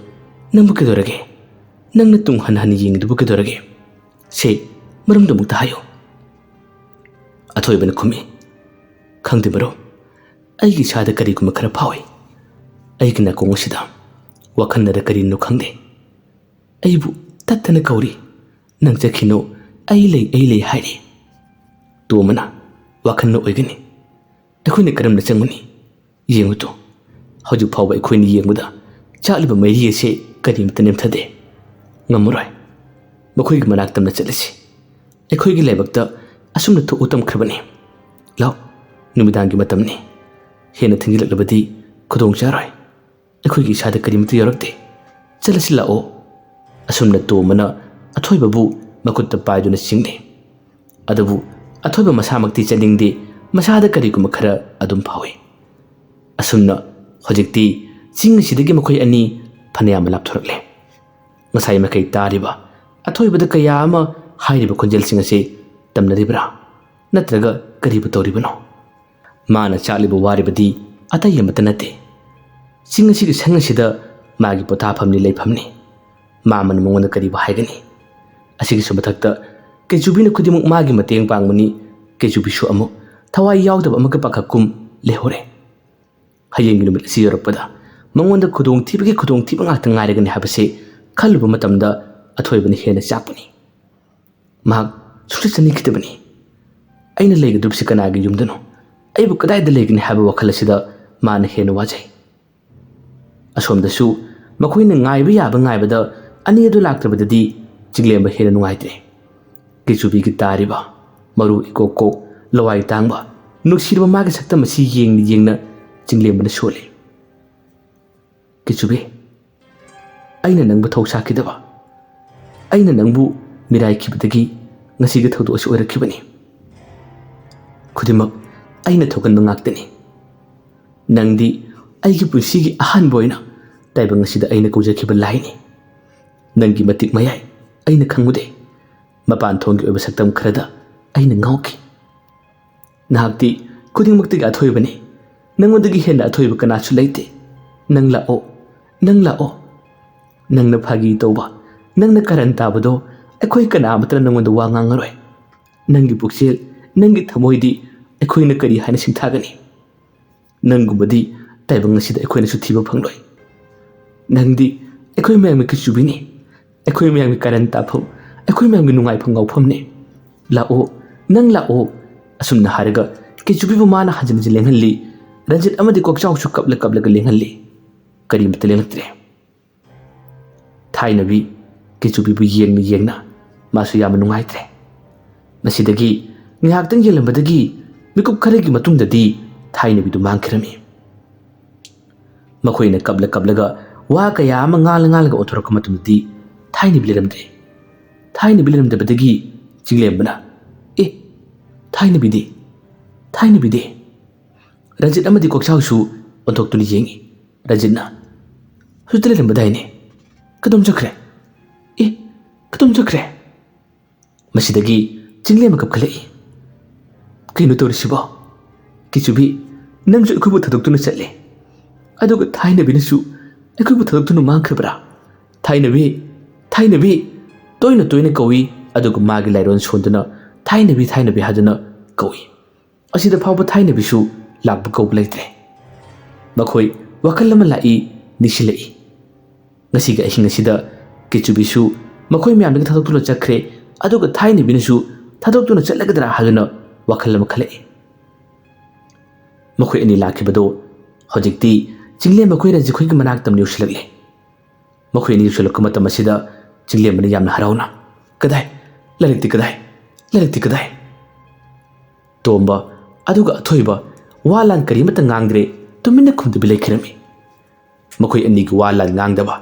ꯅꯪꯕꯨ ꯀꯩꯗꯧꯔꯒꯦ? ꯅꯪꯅ ꯇꯨꯡ ꯍꯟꯅ ꯍꯟꯅ ꯌꯦꯡꯂꯤꯗꯨꯕꯨ ꯀꯩꯗꯧꯔꯒꯦ? ꯁꯦ, ꯃꯔꯝꯗꯨ ꯑꯃꯨꯛꯇ ꯍꯥꯏꯌꯨ꯫ ꯑꯊꯣꯏꯕꯅ ꯈꯨꯝꯃꯤ, "ꯈꯪꯗꯦ ꯃꯔꯨꯞ, ꯑꯩꯒꯤ ꯏꯁꯥꯗ ꯀꯔꯤꯒꯨꯝꯕ ꯈꯔ ꯐꯥꯎꯏ꯫ ꯑꯩꯒꯤ ꯅꯥꯀꯣꯡ ꯑꯁꯤꯗ ꯋꯥꯈꯜꯅꯔ ꯀꯔꯤꯅꯣ ꯈꯪꯗꯦ, ꯑꯩꯕꯨ ꯇꯠꯇꯅ ꯀꯧꯔꯤ꯫ ꯅꯪ ꯆꯠꯈꯤꯅꯨ, ꯑꯩ ꯂꯩ, ꯑꯩ ꯂꯩ ꯍꯥꯏꯔꯤ꯫" ꯇꯣꯝꯕꯅ, "ꯋꯥꯈꯜꯅ ꯑꯣꯏꯒꯅꯤ꯫ ꯑꯩꯈꯣꯏꯅ ꯀꯔꯝꯅ ꯆꯪꯒꯅꯤ? ꯌꯦꯡꯉꯨ ꯇꯨ, ꯍꯧꯖꯤꯛ ꯐꯥꯎꯕ ꯑꯩꯈꯣꯏꯅ ꯌꯦꯡꯕꯗ ꯆꯥꯛꯂꯤꯕ ꯃꯩꯔꯤ ꯑꯁꯦ ꯀꯔꯤꯃꯠꯇ ꯅꯦꯝꯊꯗꯦ꯫ ꯉꯝꯃꯔꯣꯏ꯫ ꯃꯈꯣꯏꯒꯤ ꯃꯅꯥꯛ ꯇꯝꯅ ꯆꯠꯂꯁꯤ꯫ ꯑꯩꯈꯣꯏꯒꯤ ꯂꯥꯏꯕꯛꯇ ꯑꯁꯨꯝꯅ ꯊꯣꯛꯎ ꯇꯝꯈ꯭ꯔꯕꯅꯤ꯫ ꯂꯥꯎ, ꯅꯨꯃꯤꯗꯥꯡꯒꯤ ꯃꯇꯝꯅꯤ꯫ ꯍꯦꯟꯅ ꯊꯦꯡꯖꯤꯜꯂꯛꯂꯕꯗꯤ ꯈꯨꯗꯣꯡ ꯆꯥꯔꯣꯏ꯫ ꯑꯩꯈꯣꯏꯒꯤ ꯏꯁꯥꯗ ꯀꯔꯤꯃꯠꯇ ꯌꯥꯎꯔꯛꯇꯦ꯫ ꯆꯠꯂꯁꯤ ꯂꯥꯛꯑꯣ꯫" ꯑꯁꯨꯝꯅ ꯇꯣꯝꯕꯅ ꯑꯊꯣꯏꯕꯕꯨ ꯃꯈꯨꯠꯇ ꯄꯥꯏꯗꯨꯅ ꯆꯤꯡꯅꯩ꯫ ꯑꯗꯨꯕꯨ ꯑꯊꯣꯏꯕ ꯃꯁꯥꯃꯛꯇꯤ ꯆꯠꯅꯤꯡꯗꯦ, ꯃꯁꯥꯗ ꯀꯔꯤꯒꯨꯝꯕ ꯈꯔ ꯑꯗꯨꯝ ꯐꯥꯎꯏ꯫ ꯑꯁꯨꯝꯅ ꯍꯧꯖꯤꯛꯇꯤ ꯆꯤꯡ ꯑꯁꯤꯗꯒꯤ ꯃꯈꯣꯏ ꯑꯅꯤ ꯐꯅꯌꯥꯝ ꯂꯥꯞꯊꯣꯔꯛꯂꯦ꯫ ꯉꯁꯥꯏ ꯃꯈꯩ ꯇꯥꯔꯤꯕ ꯑꯊꯣꯏꯕꯗ ꯀꯌꯥ ꯑꯃ ꯍꯥꯏꯔꯤꯕ ꯈꯣꯟꯖꯦꯜꯁꯤꯡ ꯑꯁꯤ ꯇꯝꯅꯔꯤꯕ꯭ꯔꯥ? ꯅꯠꯇ꯭ꯔꯒ ꯀꯔꯤꯕꯨ ꯇꯧꯔꯤꯕꯅꯣ? ꯃꯥꯅ ꯆꯥꯛꯂꯤꯕ ꯋꯥꯔꯤꯕꯗꯤ ꯑꯇꯩ ꯑꯃꯠꯇ ꯅꯠꯇꯦ꯫ ꯆꯤꯡ ꯑꯁꯤꯒꯤ ꯁꯪ ꯑꯁꯤꯗ ꯃꯥꯒꯤ ꯄꯣꯊꯥꯐꯝꯅꯤ, ꯂꯩꯐꯝꯅꯤ꯫ ꯃꯥꯃꯅ ꯃꯉꯣꯟꯗ ꯀꯔꯤꯕꯨ ꯍꯥꯏꯒꯅꯤ? ꯑꯁꯤꯒꯤꯁꯨ ꯃꯊꯛꯇ ꯀꯩꯆꯨꯕꯤꯅ ꯈꯨꯗꯤꯡꯃꯛ ꯃꯥꯒꯤ ꯃꯇꯦꯡ ꯄꯥꯡꯕꯅꯤ꯫ ꯀꯩꯆꯨꯕꯤꯁꯨ ꯑꯃꯨꯛ ꯊꯋꯥꯏ ꯌꯥꯎꯗꯕ ꯑꯃꯒ ꯄꯥꯈꯛꯀꯨꯝ ꯂꯩꯍꯧꯔꯦ꯫ ꯍꯌꯦꯡꯒꯤ ꯅꯨꯃꯤꯠ ꯑꯁꯤ ꯌꯧꯔꯛꯄꯗ ꯃꯉꯣꯟꯗ ꯈꯨꯗꯣꯡꯊꯤꯕꯒꯤ ꯈꯨꯗꯣꯡꯊꯤꯕ ꯉꯥꯛꯇ ꯉꯥꯏꯔꯒꯅꯤ ꯍꯥꯏꯕꯁꯤ ꯈꯜꯂꯨꯕ ꯃꯇꯝꯗ ꯑꯊꯣꯏꯕꯅ ꯍꯦꯟꯅ ꯆꯥꯛꯄꯅꯤ꯫ ꯃꯍꯥꯛ ꯁꯨꯡꯆꯠ ꯆꯠꯅꯤꯡꯈꯤꯗꯕꯅꯤ꯫ "ꯑꯩꯅ ꯂꯩꯒꯗꯧꯔꯤꯕꯁꯤ ꯀꯅꯥꯒꯤ ꯌꯨꯝꯗꯅꯣ? ꯑꯩꯕꯨ ꯀꯗꯥꯏꯗ ꯂꯩꯒꯅꯤ?" ꯍꯥꯏꯕ ꯋꯥꯈꯜ ꯑꯁꯤꯗ ꯃꯥꯅ ꯍꯦꯟꯅ ꯋꯥꯖꯩ꯫ ꯑꯁꯣꯝꯗꯁꯨ ꯃꯈꯣꯏꯅ ꯉꯥꯏꯕ ꯌꯥꯕ ꯉꯥꯏꯕꯗ ꯑꯅꯤ ꯑꯗꯨ ꯂꯥꯛꯇ꯭ꯔꯕꯗꯗꯤ ꯆꯤꯡꯂꯦꯝꯕ ꯍꯦꯟꯅ ꯅꯨꯡꯉꯥꯏꯇ꯭ꯔꯦ꯫ ꯀꯦꯆꯨꯕꯤꯒꯤ ꯇꯥꯔꯤꯕ ꯃꯔꯨ ꯏꯀꯣꯛ ꯀꯣꯛ, ꯂꯋꯥꯏ ꯇꯥꯡꯕ, ꯅꯨꯡꯁꯤꯔꯕ ꯃꯥꯒꯤ ꯁꯛꯇꯝ ꯑꯁꯤ ꯌꯦꯡꯅ ꯌꯦꯡꯅ ꯆꯤꯡꯂꯦꯝꯕꯅ ꯁꯣꯜꯂꯤ꯫ "ꯀꯦꯆꯨꯕꯤ, ꯑꯩꯅ ꯅꯪꯕꯨ ꯊꯧ ꯁꯥꯈꯤꯗꯕ, ꯑꯩꯅ ꯅꯪꯕꯨ ꯃꯤꯔꯥꯏꯈꯤꯕꯗꯒꯤ ꯉꯁꯤꯒꯤ ꯊꯧꯗꯣꯛ ꯑꯁꯤ ꯑꯣꯏꯔꯛꯈꯤꯕꯅꯤ꯫ ꯈꯨꯗꯤꯡꯃꯛ ꯑꯩꯅ ꯊꯣꯛꯍꯟꯕ ꯉꯥꯛꯇꯅꯤ꯫ ꯅꯪꯗꯤ ꯑꯩꯒꯤ ꯄꯨꯟꯁꯤꯒꯤ ꯑꯍꯥꯟꯕ ꯑꯣꯏꯅ ꯇꯥꯏꯕꯪ ꯑꯁꯤꯗ ꯑꯩꯅ ꯀꯧꯖꯈꯤꯕ ꯂꯥꯏꯅꯤ꯫ ꯅꯪꯒꯤ ꯃꯇꯤꯛ ꯃꯌꯥꯏ ꯑꯩꯅ ꯈꯪꯉꯨꯗꯦ꯫ ꯃꯄꯥꯟ ꯊꯣꯡꯒꯤ ꯑꯣꯏꯕ ꯁꯛꯇꯝ ꯈꯔꯗ ꯑꯩꯅ ꯉꯥꯎꯈꯤ꯫ ꯅꯍꯥꯛꯇꯤ ꯈꯨꯗꯤꯡꯃꯛꯇꯒꯤ ꯑꯊꯣꯏꯕꯅꯤ꯫ ꯅꯪꯉꯣꯟꯗꯒꯤ ꯍꯦꯟꯅ ꯑꯊꯣꯏꯕ ꯀꯅꯥꯁꯨ ꯂꯩꯇꯦ꯫ ꯅꯪ ꯂꯥꯛꯑꯣ, ꯅꯪ ꯂꯥꯛꯑꯣ꯫ ꯅꯪꯅ ꯐꯥꯒꯤ ꯇꯧꯕ, ꯅꯪꯅ ꯀꯔꯟ ꯇꯥꯕꯗꯣ ꯑꯩꯈꯣꯏ ꯀꯅꯥ ꯑꯃꯠꯇꯅ ꯅꯪꯉꯣꯟꯗ ꯋꯥ ꯉꯥꯡꯉꯔꯣꯏ꯫ ꯅꯪꯒꯤ ꯄꯨꯛꯆꯦꯜ, ꯅꯪꯒꯤ ꯊꯃꯣꯏꯗꯤ ꯑꯩꯈꯣꯏꯅ ꯀꯔꯤ ꯍꯥꯏꯅ ꯁꯤꯡꯊꯥꯒꯅꯤ? ꯅꯪꯒꯨꯝꯕꯗꯤ ꯇꯥꯏꯕꯪ ꯑꯁꯤꯗ ꯑꯩꯈꯣꯏꯅꯁꯨ ꯊꯤꯕ ꯐꯪꯂꯣꯏ꯫ ꯅꯪꯗꯤ ꯑꯩꯈꯣꯏ ꯃꯌꯥꯝꯒꯤ ꯀꯤꯆꯨꯕꯤꯅꯤ, ꯑꯩꯈꯣꯏ ꯃꯌꯥꯝꯒꯤ ꯀꯥꯔꯟ ꯇꯥꯐꯝ, ꯑꯩꯈꯣꯏ ꯃꯌꯥꯝꯒꯤ ꯅꯨꯡꯉꯥꯏꯐꯝ ꯉꯥꯎꯐꯝꯅꯤ꯫ ꯂꯥꯛꯑꯣ, ꯅꯪ ꯂꯥꯛꯑꯣ꯫ ꯑꯁꯨꯝꯅ ꯍꯥꯏꯔꯒ ꯀꯤꯆꯨꯕꯤꯕꯨ ꯃꯥꯅ ꯍꯟꯖꯤꯟ ꯍꯟꯖꯤꯟ ꯂꯦꯡꯍꯜꯂꯤ꯫ ꯔꯟꯖꯤꯠ ꯑꯃꯗꯤ ꯀꯣꯛꯆꯥꯎꯁꯨ ꯀꯞꯂ ꯀꯞꯂꯒ ꯂꯦꯡꯍꯜꯂꯤ꯫ ꯀꯔꯤꯃꯠꯇ ꯂꯦꯡꯂꯛꯇ꯭ꯔꯦ꯫ ꯊꯥꯏꯅꯕꯤ ꯀꯤꯆꯨꯕꯤꯕꯨ ꯌꯦꯡꯅ ꯌꯦꯡꯅ ꯃꯥꯁꯨ ꯌꯥꯝꯅ ꯅꯨꯡꯉꯥꯏꯇ꯭ꯔꯦ꯫ ꯃꯁꯤꯗꯒꯤ ꯉꯥꯏꯍꯥꯛꯇꯪ ꯌꯦꯡꯂꯝꯕꯗꯒꯤ ꯃꯤꯀꯨꯞ ꯈꯔꯒꯤ ꯃꯇꯨꯡꯗꯗꯤ ꯊꯥꯏꯅꯕꯤꯗꯨ ꯃꯥꯡꯈꯤꯔꯝꯃꯤ꯫ ꯃꯈꯣꯏꯅ ꯀꯞꯂ ꯀꯞꯂꯒ ꯋꯥ ꯀꯌꯥ ꯑꯃ ꯉꯥꯡꯂ ꯉꯥꯡꯂꯒ ꯑꯣꯟꯊꯣꯔꯛꯄ ꯃꯇꯝꯗꯗꯤ ꯊꯥꯏꯅꯕꯤ ꯂꯩꯔꯝꯗ꯭ꯔꯦ꯫ ꯊꯥꯏꯅꯕꯤ ꯂꯩꯔꯝꯗꯕꯗꯒꯤ ꯆꯤꯡꯂꯦꯝꯕꯅ, "ꯑꯦ, ꯊꯥꯏꯅꯕꯤꯗꯤ? ꯊꯥꯏꯅꯕꯤꯗꯤ?" ꯔꯟꯖꯤꯠ ꯑꯃꯗꯤ ꯀꯣꯛꯆꯥꯎꯁꯨ ꯑꯣꯟꯊꯣꯛꯇꯨꯅ ꯌꯦꯡꯉꯤ꯫ ꯔꯟꯖꯤꯠꯅ, "ꯍꯧꯖꯤꯛꯇ ꯂꯩꯔꯝꯕꯗꯥꯏꯅꯦ? ꯀꯗꯣꯝ ꯆꯠꯈ꯭ꯔꯦ? ꯑꯦ, ꯀꯗꯣꯝ ꯆꯠꯈ꯭ꯔꯦ?" ꯃꯁꯤꯗꯒꯤ ꯆꯤꯡꯂꯦꯝꯕ ꯀꯞꯈꯠꯂꯛꯏ꯫ "ꯀꯩꯅꯣ ꯇꯧꯔꯤꯁꯤꯕꯣ? ꯀꯤꯆꯨꯕꯤ, ꯅꯪꯁꯨ ꯑꯩꯈꯣꯏꯕꯨ ꯊꯥꯗꯣꯛꯇꯨꯅ ꯆꯠꯂꯦ, ꯑꯗꯨꯒ ꯊꯥꯏꯅꯕꯤꯅꯁꯨ ꯑꯩꯈꯣꯏꯕꯨ ꯊꯥꯗꯣꯛꯇꯨꯅ ꯃꯥꯡꯈ꯭ꯔꯕ꯭ꯔꯥ? ꯊꯥꯏꯅꯕꯤ, ꯊꯥꯏꯅꯕꯤ!" ꯇꯣꯏꯅ ꯇꯣꯏꯅ ꯀꯧꯏ, ꯑꯗꯨꯒ ꯃꯥꯒꯤ ꯂꯥꯏꯔꯣꯟ ꯁꯣꯟꯗꯨꯅ "ꯊꯥꯏꯅꯕꯤ, ꯊꯥꯏꯅꯕꯤ" ꯍꯥꯏꯗꯨꯅ ꯀꯧꯏ꯫ ꯑꯁꯤꯗ ꯐꯥꯎꯕ ꯊꯥꯏꯅꯕꯤꯁꯨ ꯂꯥꯛꯄ ꯀꯧꯕ ꯂꯩꯇ꯭ꯔꯦ꯫ ꯃꯈꯣꯏ ꯋꯥꯈꯜ ꯑꯃ ꯂꯥꯛꯏ, ꯅꯤꯡꯁꯤꯡꯂꯛꯏ꯫ ꯉꯁꯤꯒꯤ ꯑꯍꯤꯡ ꯑꯁꯤꯗ ꯀꯤꯆꯨꯕꯤꯁꯨ ꯃꯈꯣꯏ ꯃꯌꯥꯝꯗꯒꯤ ꯊꯥꯗꯣꯛꯇꯨꯅ ꯆꯠꯈ꯭ꯔꯦ, ꯑꯗꯨꯒ ꯊꯥꯏꯅꯕꯤꯅꯁꯨ ꯊꯥꯗꯣꯛꯇꯨꯅ ꯆꯠꯂꯒꯗ꯭ꯔꯥ ꯍꯥꯏꯗꯨꯅ ꯋꯥꯈꯜ ꯑꯃ ꯈꯜꯂꯛꯏ꯫ ꯃꯈꯣꯏ ꯑꯅꯤ ꯂꯥꯛꯈꯤꯕꯗꯣ ꯍꯧꯖꯤꯛꯇꯤ ꯆꯤꯡꯂꯦꯝꯕ ꯈꯣꯏ ꯔꯟꯖꯤꯠ ꯈꯣꯏꯒꯤ ꯃꯅꯥꯛꯇ ꯌꯧꯁꯤꯜꯂꯛꯂꯦ꯫ ꯃꯈꯣꯏ ꯑꯅꯤ ꯌꯧꯁꯤꯜꯂꯛꯄ ꯃꯇꯝ ꯑꯁꯤꯗ ꯆꯤꯡꯂꯦꯝꯕꯅ ꯌꯥꯝꯅ ꯍꯔꯥꯎꯅ, "ꯀꯗꯥꯏ? ꯂꯥꯏꯔꯤꯛꯇꯤ ꯀꯗꯥꯏ? ꯂꯥꯏꯔꯤꯛꯇꯤ ꯀꯗꯥꯏ?" ꯇꯣꯝꯕ ꯑꯗꯨꯒ ꯑꯊꯣꯏꯕ ꯋꯥ ꯂꯥꯟ ꯀꯔꯤꯃꯠꯇ ꯉꯥꯡꯗ꯭ꯔꯦ, ꯇꯨꯃꯤꯟꯅ ꯈꯨꯝꯗꯨꯕꯤ ꯂꯩꯈꯤꯔꯝꯃꯤ꯫ ꯃꯈꯣꯏ ꯑꯅꯤꯒꯤ ꯋꯥ ꯂꯥꯟ ꯉꯥꯡꯗꯕ,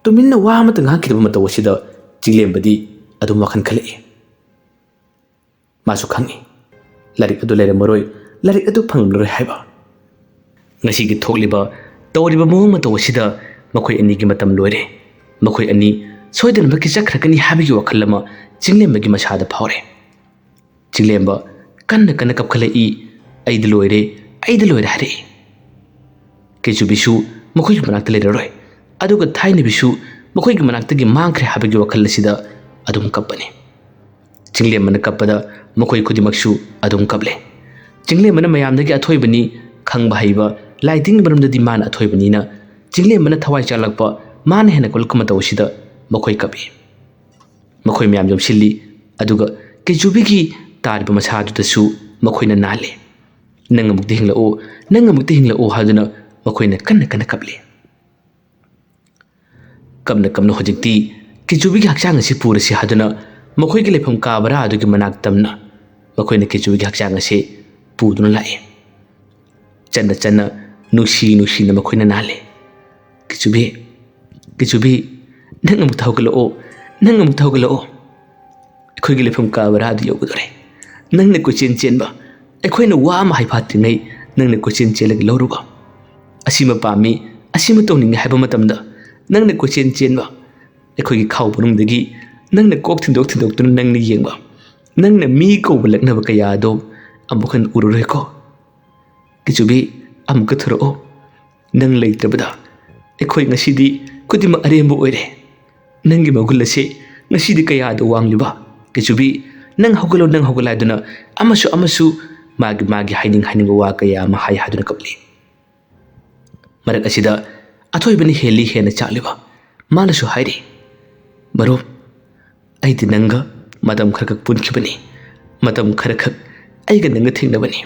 ꯇꯨꯃꯤꯟꯅ ꯋꯥ ꯑꯃꯠꯇ ꯉꯥꯡꯈꯤꯗꯕ ꯃꯇꯧ ꯑꯁꯤꯗ ꯆꯤꯡꯂꯦꯝꯕꯗꯤ ꯑꯗꯨꯝ ꯋꯥꯈꯜ ꯈꯜꯂꯛꯏ꯫ ꯃꯥꯁꯨ ꯈꯪꯏ, ꯂꯥꯏꯔꯤꯛ ꯑꯗꯨ ꯂꯩꯔꯝꯃꯔꯣꯏ, ꯂꯥꯏꯔꯤꯛ ꯑꯗꯨ ꯐꯪꯂꯔꯣꯏ ꯍꯥꯏꯕ꯫ ꯉꯁꯤꯒꯤ ꯊꯣꯛꯂꯤꯕ, ꯇꯧꯔꯤꯕ ꯃꯑꯣꯡ ꯃꯇꯧ ꯑꯁꯤꯗ ꯃꯈꯣꯏ ꯑꯅꯤꯒꯤ ꯃꯇꯝ ꯂꯣꯏꯔꯦ꯫ ꯃꯈꯣꯏ ꯑꯅꯤ ꯁꯣꯏꯗꯅꯃꯛꯀꯤ ꯆꯠꯈ꯭ꯔꯒꯅꯤ ꯍꯥꯏꯕꯒꯤ ꯋꯥꯈꯜ ꯑꯃ ꯆꯤꯡꯂꯦꯝꯕꯒꯤ ꯃꯁꯥꯗ ꯐꯥꯎꯔꯦ꯫ ꯆꯤꯡꯂꯦꯝꯕ ꯀꯟꯅ ꯀꯟꯅ ꯀꯞꯈꯠꯂꯛꯏ, "ꯑꯩꯗꯤ ꯂꯣꯏꯔꯦ, ꯑꯩꯗꯤ ꯂꯣꯏꯔꯦ" ꯍꯥꯏꯔꯛꯏ꯫ ꯀꯩꯆꯨꯕꯤꯁꯨ ꯃꯈꯣꯏꯒꯤ ꯃꯅꯥꯛꯇ ꯂꯩꯔꯔꯣꯏ, ꯑꯗꯨꯒ ꯊꯥꯏꯅꯕꯤꯁꯨ ꯃꯈꯣꯏꯒꯤ ꯃꯅꯥꯛꯇꯒꯤ ꯃꯥꯡꯈ꯭ꯔꯦ ꯍꯥꯏꯕꯒꯤ ꯋꯥꯈꯜ ꯑꯁꯤꯗ ꯑꯗꯨꯝ ꯀꯞꯄꯅꯤ꯫ ꯆꯤꯡꯂꯦꯝꯕꯅ ꯀꯞꯄꯗ ꯃꯈꯣꯏ ꯈꯨꯗꯤꯡꯃꯛꯁꯨ ꯑꯗꯨꯝ ꯀꯞꯂꯦ꯫ ꯆꯤꯡꯂꯦꯝꯕꯅ ꯃꯌꯥꯝꯗꯒꯤ ꯑꯊꯣꯏꯕꯅꯤ, ꯈꯪꯕ ꯍꯩꯕ, ꯂꯥꯏ ꯇꯤꯟꯒꯤ ꯃꯔꯝꯗꯗꯤ ꯃꯥꯅ ꯑꯊꯣꯏꯕꯅꯤꯅ ꯆꯤꯡꯂꯦꯝꯕꯅ ꯊꯋꯥꯏ ꯆꯥꯛꯂꯛꯄ, ꯃꯥꯅ ꯍꯦꯟꯅ ꯀꯜꯂꯛꯄ ꯃꯇꯧ ꯑꯁꯤꯗ ꯃꯈꯣꯏ ꯀꯞꯏ꯫ ꯃꯈꯣꯏ ꯃꯌꯥꯝ ꯌꯣꯝꯁꯤꯜꯂꯤ, ꯑꯗꯨꯒ ꯀꯦꯆꯨꯕꯤꯒꯤ ꯇꯥꯔꯤꯕ ꯃꯁꯥꯗꯨꯗꯁꯨ ꯃꯈꯣꯏꯅ ꯅꯥꯜꯂꯤ꯫ "ꯅꯪ ꯑꯃꯨꯛꯇ ꯍꯤꯡꯂꯛꯎ, ꯅꯪ ꯑꯃꯨꯛꯇ ꯍꯤꯡꯂꯛꯎ" ꯍꯥꯏꯗꯨꯅ ꯃꯈꯣꯏꯅ ꯀꯟꯅ ꯀꯟꯅ ꯀꯞꯂꯤ꯫ ꯀꯞꯅ ꯀꯞꯅ ꯍꯧꯖꯤꯛꯇꯤ ꯀꯦꯆꯨꯕꯤꯒꯤ ꯍꯛꯆꯥꯡ ꯑꯁꯤ ꯄꯨꯔꯁꯤ ꯍꯥꯏꯗꯨꯅ ꯃꯈꯣꯏꯒꯤ ꯂꯩꯐꯝ ꯀꯥ ꯕꯔꯥ ꯑꯗꯨꯒꯤ ꯃꯅꯥꯛ ꯇꯝꯅ ꯃꯈꯣꯏꯅ ꯀꯦꯆꯨꯕꯤꯒꯤ ꯍꯛꯆꯥꯡ ꯑꯁꯤ ꯄꯨꯗꯨꯅ ꯂꯥꯛꯏ꯫ ꯆꯟꯅ ꯆꯟꯅ, ꯅꯨꯡꯁꯤ ꯅꯨꯡꯁꯤꯅ ꯃꯈꯣꯏꯅ ꯅꯥꯜꯂꯤ꯫ "ꯀꯤꯆꯨꯕꯤ, ꯀꯤꯆꯨꯕꯤ, ꯅꯪ ꯑꯃꯨꯛꯇ ꯍꯧꯒꯠꯂꯛꯑꯣ, ꯅꯪ ꯑꯃꯨꯛꯇ ꯍꯧꯒꯠꯂꯛꯑꯣ꯫ ꯑꯩꯈꯣꯏꯒꯤ ꯂꯩꯐꯝ ꯀꯥ ꯕꯔꯥꯗꯨ ꯌꯧꯒꯗꯧꯔꯦ꯫ ꯅꯪꯅ ꯀꯣꯏꯆꯦꯟ ꯆꯦꯟꯕ, ꯑꯩꯈꯣꯏꯅ ꯋꯥ ꯑꯃ ꯍꯥꯏꯐꯥꯠꯇ꯭ꯔꯤꯉꯩ ꯅꯪꯅ ꯀꯣꯏꯆꯦꯟ ꯆꯦꯜꯂꯒ ꯂꯧꯔꯨꯕ꯫ ꯑꯁꯤꯃ ꯄꯥꯝꯃꯤ, ꯑꯁꯤꯃ ꯇꯧꯅꯤꯡꯉꯤ" ꯍꯥꯏꯕ ꯃꯇꯝꯗ ꯅꯪꯅ ꯀꯣꯏꯆꯦꯟ ꯆꯦꯟꯕ, ꯑꯩꯈꯣꯏꯒꯤ ꯈꯥꯎ ꯃꯅꯨꯡꯗꯒꯤ ꯅꯪꯅ ꯀꯣꯛ ꯊꯤꯟꯗꯣꯛ ꯊꯤꯟꯗꯣꯛꯇꯨꯅ ꯅꯪꯅ ꯌꯦꯡꯕ, ꯅꯪꯅ ꯃꯤ ꯀꯧꯕ ꯂꯛꯅꯕ ꯀꯌꯥ ꯑꯗꯣ ꯑꯃꯨꯛ ꯍꯟꯅ ꯎꯔꯔꯣꯏꯀꯣ꯫ ꯀꯤꯆꯨꯕꯤ, ꯑꯃꯨꯛꯀ ꯊꯣꯔꯛꯑꯣ꯫ ꯅꯪ ꯂꯩꯇ꯭ꯔꯕꯗ ꯑꯩꯈꯣꯏ ꯉꯁꯤꯗꯤ ꯈꯨꯗꯤꯡꯃꯛ ꯑꯔꯦꯝꯕ ꯑꯣꯏꯔꯦ꯫ ꯅꯪꯒꯤ ꯃꯒꯨꯟ ꯑꯁꯤ ꯉꯁꯤꯗꯤ ꯀꯌꯥꯗ ꯋꯥꯡꯂꯤꯕ꯫ ꯀꯤꯆꯨꯕꯤ, ꯅꯪ ꯍꯧꯒꯠꯂꯣ, ꯅꯪ ꯍꯧꯒꯠꯂꯣ ꯍꯥꯏꯗꯨꯅ ꯑꯃꯁꯨ ꯑꯃꯁꯨ ꯃꯥꯒꯤ ꯃꯥꯒꯤ ꯍꯥꯏꯅꯤꯡ ꯍꯥꯏꯅꯤꯡꯕ ꯋꯥ ꯀꯌꯥ ꯑꯃ ꯍꯥꯏ ꯍꯥꯏꯗꯨꯅ ꯀꯞꯂꯤ꯫ ꯃꯔꯛ ꯑꯁꯤꯗ ꯑꯊꯣꯏꯕꯅ ꯍꯦꯜꯂꯤ ꯍꯦꯟꯅ ꯆꯥꯛꯂꯤꯕ꯫ ꯃꯥꯅꯁꯨ ꯍꯥꯏꯔꯤ, "ꯃꯔꯨꯞ, ꯑꯩꯗꯤ ꯅꯪꯒ ꯃꯇꯝ ꯈꯔꯈꯛ ꯄꯨꯟꯈꯤꯕꯅꯤ꯫ ꯃꯇꯝ ꯈꯔꯈꯛ ꯑꯩꯒ ꯅꯪꯒ ꯊꯦꯡꯅꯕꯅꯤ꯫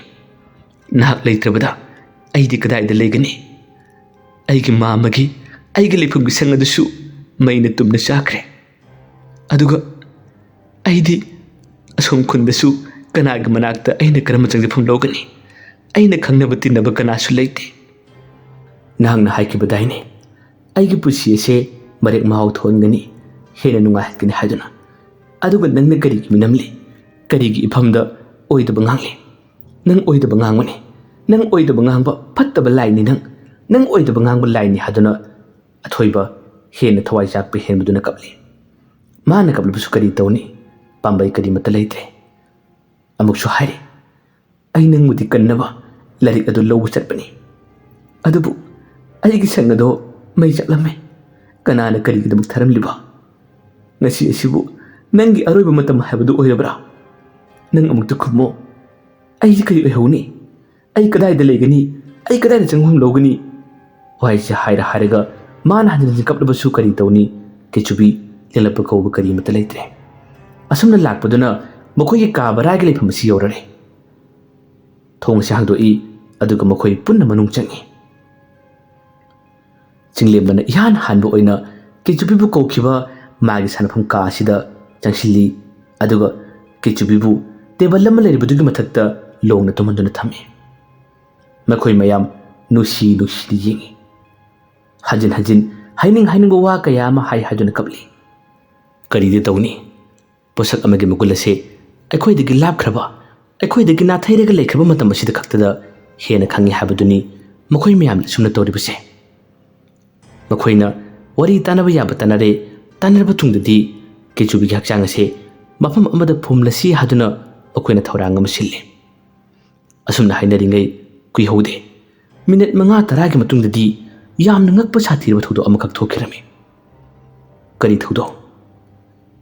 ꯅꯍꯥꯛ ꯂꯩꯇ꯭ꯔꯕꯗ ꯑꯩꯗꯤ ꯀꯗꯥꯏꯗ ꯂꯩꯒꯅꯤ? ꯑꯩꯒꯤ ꯃꯥ ꯑꯃꯒꯤ, ꯑꯩꯒꯤ ꯂꯩꯐꯝꯒꯤ ꯁꯪ ꯑꯗꯨꯁꯨ ꯃꯩꯅ ꯇꯨꯝꯅ ꯆꯥꯈ꯭ꯔꯦ꯫ ꯑꯗꯨꯒ ꯑꯩꯗꯤ ꯑꯁꯣꯝ ꯈꯨꯟꯗꯁꯨ ꯀꯅꯥꯒꯤ ꯃꯅꯥꯛꯇ ꯑꯩꯅ ꯀꯔꯝꯕ ꯆꯪꯖꯐꯝ ꯂꯧꯒꯅꯤ? ꯑꯩꯅ ꯈꯪꯅꯕ ꯇꯤꯟꯅꯕ ꯀꯅꯥꯁꯨ ꯂꯩꯇꯦ꯫ ꯅꯍꯥꯛꯅ ꯍꯥꯏꯈꯤꯕꯗꯥꯏꯅꯦ, ꯑꯩꯒꯤ ꯄꯨꯟꯁꯤ ꯑꯁꯦ ꯃꯔꯦꯛ ꯃꯍꯥꯎ ꯊꯣꯛꯍꯟꯒꯅꯤ, ꯍꯦꯟꯅ ꯅꯨꯡꯉꯥꯏꯍꯟꯒꯅꯤ ꯍꯥꯏꯗꯨꯅ꯫ ꯑꯗꯨꯒ ꯅꯪꯅ ꯀꯔꯤꯒꯤ ꯃꯤꯅꯝꯂꯤ? ꯀꯔꯤꯒꯤ ꯏꯐꯝꯗ ꯑꯣꯏꯗꯕ ꯉꯥꯡꯂꯤ? ꯅꯪ ꯑꯣꯏꯗꯕ ꯉꯥꯡꯕꯅꯤ꯫ ꯅꯪ ꯑꯣꯏꯗꯕ ꯉꯥꯡꯕ ꯐꯠꯇꯕ ꯂꯥꯏꯅꯤ ꯅꯪ꯫ ꯅꯪ ꯑꯣꯏꯗꯕ ꯉꯥꯡꯕ ꯂꯥꯏꯅꯤ" ꯍꯥꯏꯗꯨꯅ ꯑꯊꯣꯏꯕ ꯍꯦꯟꯅ ꯊꯋꯥꯏ ꯆꯥꯛꯄ ꯍꯦꯟꯕꯗꯨꯅ ꯀꯞꯂꯤ꯫ ꯃꯥꯅ ꯀꯞꯂꯕꯁꯨ ꯀꯔꯤ ꯇꯧꯅꯤ? ꯄꯥꯝꯕꯩ ꯀꯔꯤꯃꯠꯇ ꯂꯩꯇ꯭ꯔꯦ꯫ ꯑꯃꯨꯛꯁꯨ ꯍꯥꯏꯔꯤ, "ꯑꯩ ꯅꯪꯕꯨꯗꯤ ꯀꯟꯅꯕ ꯂꯥꯏꯔꯤꯛ ꯑꯗꯨ ꯂꯧꯕ ꯆꯠꯄꯅꯤ, ꯑꯗꯨꯕꯨ ꯑꯩꯒꯤ ꯁꯪ ꯑꯗꯣ ꯃꯩ ꯆꯠꯂꯝꯃꯦ꯫ ꯀꯅꯥꯅ ꯀꯔꯤꯒꯤꯗꯃꯛ ꯊꯥꯔꯝꯂꯤꯕ? ꯉꯁꯤ ꯑꯁꯤꯕꯨ "ꯅꯪꯒꯤ ꯑꯔꯣꯏꯕ ꯃꯇꯝ ꯍꯥꯏꯕꯗꯨ ꯑꯣꯏꯔꯕ꯭ꯔꯥ? ꯅꯪ ꯑꯃꯨꯛꯇ ꯈꯨꯝꯃꯣ꯫ ꯑꯩꯁꯦ ꯀꯔꯤ ꯑꯣꯏꯍꯧꯅꯤ? ꯑꯩ ꯀꯗꯥꯏꯗ ꯂꯩꯒꯅꯤ? ꯑꯩ ꯀꯗꯥꯏꯗ ꯆꯪꯐꯝ ꯂꯧꯒꯅꯤ?" ꯋꯥꯍꯩꯁꯦ ꯍꯥꯏꯔ ꯍꯥꯏꯔꯒ ꯃꯥꯅ ꯍꯟꯖꯤꯟ ꯍꯟꯖꯤꯟ ꯀꯞꯂꯕꯁꯨ ꯀꯔꯤ ꯇꯧꯅꯤ? ꯀꯦꯆꯨꯕꯤ ꯂꯦꯡꯂꯛꯄ ꯀꯧꯕ ꯀꯔꯤ ꯑꯃꯠꯇ ꯂꯩꯇ꯭ꯔꯦ꯫ ꯑꯁꯨꯝꯅ ꯂꯥꯛꯄꯗꯨꯅ ꯃꯈꯣꯏꯒꯤ ꯀꯥ ꯕꯔꯥꯒꯤ ꯂꯩꯐꯝ ꯑꯁꯤ ꯌꯧꯔꯔꯦ꯫ ꯊꯣꯡ ꯑꯁꯤ ꯍꯥꯡꯗꯣꯛꯏ, ꯑꯗꯨꯒ ꯃꯈꯣꯏ ꯄꯨꯟꯅ ꯃꯅꯨꯡ ꯆꯪꯏ꯫ ꯆꯤꯡꯂꯦꯝꯕꯅ ꯏꯍꯥꯟ ꯍꯥꯟꯕ ꯑꯣꯏꯅ ꯀꯦꯆꯨꯕꯤꯕꯨ ꯀꯧꯈꯤꯕ ꯃꯥꯒꯤ ꯁꯥꯟꯅꯐꯝ ꯀꯥ ꯑꯁꯤꯗ ꯆꯪꯁꯤꯜꯂꯤ, ꯑꯗꯨꯒ ꯀꯦꯆꯨꯕꯤꯕꯨ ꯇꯦꯕꯜ ꯑꯃ ꯂꯩꯔꯤꯕꯗꯨꯒꯤ ꯃꯊꯛꯇ ꯂꯣꯡꯅ ꯇꯨꯝꯍꯟꯗꯨꯅ ꯊꯝꯃꯤ꯫ ꯃꯈꯣꯏ ꯃꯌꯥꯝ ꯅꯨꯡꯁꯤ ꯅꯨꯡꯁꯤꯅ ꯌꯦꯡꯏ꯫ ꯍꯟꯖꯤꯟ ꯍꯟꯖꯤꯟ ꯍꯥꯏꯅꯤꯡ ꯍꯥꯏꯅꯤꯡꯕ ꯋꯥ ꯀꯌꯥ ꯑꯃ ꯍꯥꯏ ꯍꯥꯏꯗꯨꯅ ꯀꯞꯂꯤ꯫ ꯀꯔꯤꯗꯤ ꯇꯧꯅꯤ? ꯄꯣꯠꯁꯛ ꯑꯃꯒꯤ ꯃꯒꯨꯟ ꯑꯁꯦ ꯑꯩꯈꯣꯏꯗꯒꯤ ꯂꯥꯞꯈ꯭ꯔꯕ, ꯑꯩꯈꯣꯏꯗꯒꯤ ꯅꯥꯊꯩꯔꯒ ꯂꯩꯈ꯭ꯔꯕ ꯃꯇꯝ ꯑꯁꯤꯗ ꯈꯛꯇꯗ ꯍꯦꯟꯅ ꯈꯪꯉꯤ ꯍꯥꯏꯕꯗꯨꯅꯤ ꯃꯈꯣꯏ ꯃꯌꯥꯝꯅ ꯑꯁꯨꯝꯅ ꯇꯧꯔꯤꯕꯁꯦ꯫ ꯃꯈꯣꯏꯅ ꯋꯥꯔꯤ ꯇꯥꯟꯅꯕ ꯌꯥꯕ ꯇꯥꯟꯅꯔꯦ, ꯇꯥꯟꯅꯔꯕ ꯇꯨꯡꯗꯗꯤ ꯀꯦꯆꯨꯕꯤꯒꯤ ꯍꯛꯆꯥꯡ ꯑꯁꯦ ꯃꯐꯝ ꯑꯃꯗ ꯐꯨꯝꯂꯁꯤ ꯍꯥꯏꯗꯨꯅ ꯃꯈꯣꯏꯅ ꯊꯧꯔꯥꯡ ꯑꯃ ꯁꯤꯜꯂꯤ꯫ ꯑꯁꯨꯝꯅ ꯍꯥꯏꯅꯔꯤꯉꯩ ꯀꯨꯏꯍꯧꯗꯦ꯫ ꯃꯤꯅꯠ ꯃꯉꯥ ꯇꯔꯥꯒꯤ ꯃꯇꯨꯡꯗꯗꯤ ꯌꯥꯝꯅ ꯉꯛꯄ ꯁꯥꯊꯤꯔꯕ ꯊꯧꯗꯣꯛ ꯑꯃꯈꯛ ꯊꯣꯛꯈꯤꯔꯝꯃꯤ꯫ ꯀꯔꯤ ꯊꯧꯗꯣꯛ?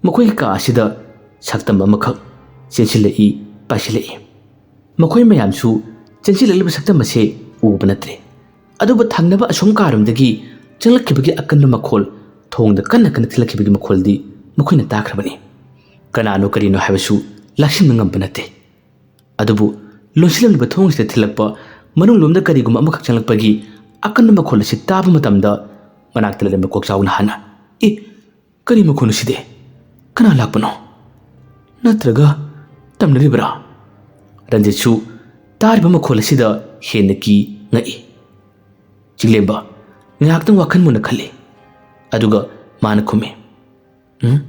ꯃꯈꯣꯏꯒꯤ ꯀꯥ ꯑꯁꯤꯗ ꯁꯛꯇꯝ ꯑꯃꯈꯛ ꯆꯦꯟꯁꯤꯜꯂꯛꯏ, ꯄꯥꯏꯁꯤꯜꯂꯛꯏ꯫ ꯃꯈꯣꯏ ꯃꯌꯥꯝꯁꯨ ꯆꯦꯟꯁꯤꯜꯂꯛꯂꯤꯕ ꯁꯛꯇꯝ ꯑꯁꯦ ꯎꯕ ꯅꯠꯇ꯭ꯔꯦ, ꯑꯗꯨꯕꯨ ꯊꯪꯅꯕ ꯑꯁꯣꯝ ꯀꯥꯔꯣꯝꯗꯒꯤ ꯆꯪꯂꯛꯈꯤꯕꯒꯤ ꯑꯀꯟꯕ ꯃꯈꯣꯜ, ꯊꯣꯡꯗ ꯀꯟꯅ ꯀꯟꯅ ꯊꯤꯜꯂꯛꯈꯤꯕꯒꯤ ꯃꯈꯣꯜꯗꯤ ꯃꯈꯣꯏꯅ ꯇꯥꯈ꯭ꯔꯕꯅꯤ꯫ ꯀꯅꯥꯅꯣ ꯀꯔꯤꯅꯣ ꯍꯥꯏꯕꯁꯨ ꯂꯥꯛꯁꯤꯟꯕ ꯉꯝꯕ ꯅꯠꯇꯦ꯫ ꯑꯗꯨꯕꯨ ꯂꯣꯟꯁꯤꯜꯂꯝꯂꯤꯕ ꯊꯣꯡꯁꯤꯗ ꯊꯤꯜꯂꯛꯄ ꯃꯅꯨꯡꯂꯣꯝꯗ ꯀꯔꯤꯒꯨꯝꯕ ꯑꯃꯈꯛ ꯆꯪꯂꯛꯄꯒꯤ ꯑꯀꯟꯕ ꯃꯈꯣꯜ ꯑꯁꯤ ꯇꯥꯕ ꯃꯇꯝꯗ ꯃꯅꯥꯛꯇ ꯂꯩꯔꯝꯕ ꯀꯣꯛꯆꯥꯎꯅ ꯍꯥꯟꯅ, "ꯑꯦ, ꯀꯔꯤ ꯃꯈꯣꯜꯅꯣ ꯁꯤꯗꯤ? ꯀꯅꯥ ꯂꯥꯛꯄꯅꯣ? ꯅꯠꯇ꯭ꯔꯒ ꯇꯝꯅꯔꯤꯕ꯭ꯔꯥ?" ꯔꯟꯖꯤꯠꯁꯨ ꯇꯥꯔꯤꯕ ꯃꯈꯣꯜ ꯑꯁꯤꯗ ꯍꯦꯟꯅ ꯀꯤ ꯉꯛꯏ꯫ ꯆꯤꯡꯂꯦꯝꯕ ꯉꯥꯏꯍꯥꯛꯇꯪ ꯋꯥꯈꯜ ꯃꯨꯟꯅ ꯈꯜꯂꯤ, ꯑꯗꯨꯒ ꯃꯥꯅ ꯈꯨꯝꯃꯤ, "ꯎꯝ,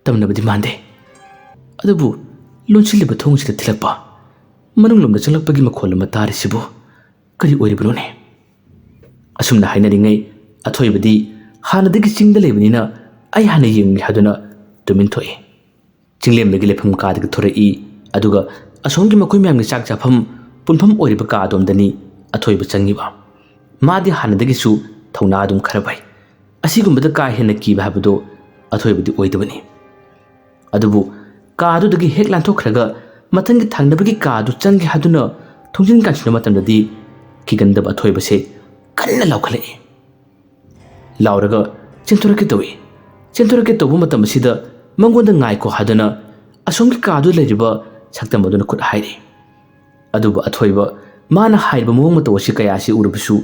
ꯇꯝꯅꯕꯗꯤ ꯃꯥꯟꯗꯦ꯫ ꯑꯗꯨꯕꯨ ꯂꯣꯟꯁꯤꯜꯂꯤꯕ ꯊꯣꯡꯁꯤꯗ ꯊꯤꯜꯂꯛꯄ, ꯃꯅꯨꯡꯂꯣꯝꯗ ꯆꯪꯂꯛꯄꯒꯤ ꯃꯈꯣꯜ ꯑꯃ ꯇꯥꯔꯤꯁꯤꯕꯨ ꯀꯔꯤ ꯑꯣꯏꯔꯤꯕꯅꯣꯅꯦ?" ꯑꯁꯨꯝꯅ ꯍꯥꯏꯅꯔꯤꯉꯩ ꯑꯊꯣꯏꯕꯗꯤ ꯍꯥꯟꯅꯗꯒꯤ ꯆꯤꯡꯗ ꯂꯩꯕꯅꯤꯅ ꯑꯩ ꯍꯥꯟꯅ ꯌꯦꯡꯉꯨꯒꯦ ꯍꯥꯏꯗꯨꯅ ꯇꯨꯃꯤꯟ ꯊꯣꯛꯏ꯫ ꯆꯤꯡꯂꯦꯝꯕꯒꯤ ꯂꯩꯐꯝ ꯀꯥꯗꯒꯤ ꯊꯣꯔꯛꯏ, ꯑꯗꯨꯒ ꯑꯁꯣꯝꯒꯤ ꯃꯈꯣꯏ ꯃꯌꯥꯝꯒꯤ ꯆꯥꯛ ꯆꯥꯐꯝ ꯄꯨꯟꯐꯝ ꯑꯣꯏꯔꯤꯕ ꯀꯥ ꯑꯗꯣꯝꯗꯅꯤ ꯑꯊꯣꯏꯕ ꯆꯪꯉꯤꯕ꯫ ꯃꯥꯗꯤ ꯍꯥꯟꯅꯗꯒꯤꯁꯨ ꯊꯧꯅꯥ ꯑꯗꯨꯝ ꯈꯔ ꯐꯩ꯫ ꯑꯁꯤꯒꯨꯝꯕꯗ ꯀꯥ ꯍꯦꯟꯅ ꯀꯤꯕ ꯍꯥꯏꯕꯗꯨ ꯑꯊꯣꯏꯕꯗꯤ ꯑꯣꯏꯗꯕꯅꯤ꯫ ꯑꯗꯨꯕꯨ ꯀꯥꯗꯨꯗꯒꯤ ꯍꯦꯛ ꯂꯥꯟꯊꯣꯛꯈ꯭ꯔꯒ ꯃꯊꯪꯒꯤ ꯊꯪꯅꯕꯒꯤ ꯀꯥꯗꯨ ꯆꯪꯒꯦ ꯍꯥꯏꯗꯨꯅ ꯊꯣꯡꯖꯤꯟ ꯀꯥꯟꯁꯤꯟꯕ ꯃꯇꯝꯗꯗꯤ ꯀꯤꯒꯟꯗꯕ ꯑꯊꯣꯏꯕꯁꯦ ꯀꯟꯅ ꯂꯥꯎꯈꯠꯂꯛꯏ꯫ ꯂꯥꯎꯔꯒ ꯆꯦꯟꯊꯣꯔꯛꯀꯦ ꯇꯧꯏ꯫ ꯆꯦꯟꯊꯣꯔꯛꯀꯦ ꯇꯧꯕ ꯃꯇꯝ ꯑꯁꯤꯗ ꯃꯉꯣꯟꯗ ꯉꯥꯏꯈꯣ ꯍꯥꯏꯗꯨꯅ ꯑꯁꯣꯝꯒꯤ ꯀꯥꯗꯨꯗ ꯂꯩꯔꯤꯕ ꯁꯛꯇꯝ ꯑꯗꯨꯅ ꯈꯨꯠ ꯍꯥꯏꯔꯤ꯫ ꯑꯗꯨꯕꯨ ꯑꯊꯣꯏꯕ ꯃꯥꯅ ꯍꯥꯏꯔꯤꯕ ꯃꯑꯣꯡ ꯃꯇꯧ ꯑꯁꯤ ꯀꯌꯥ ꯑꯁꯤ ꯎꯔꯕꯁꯨ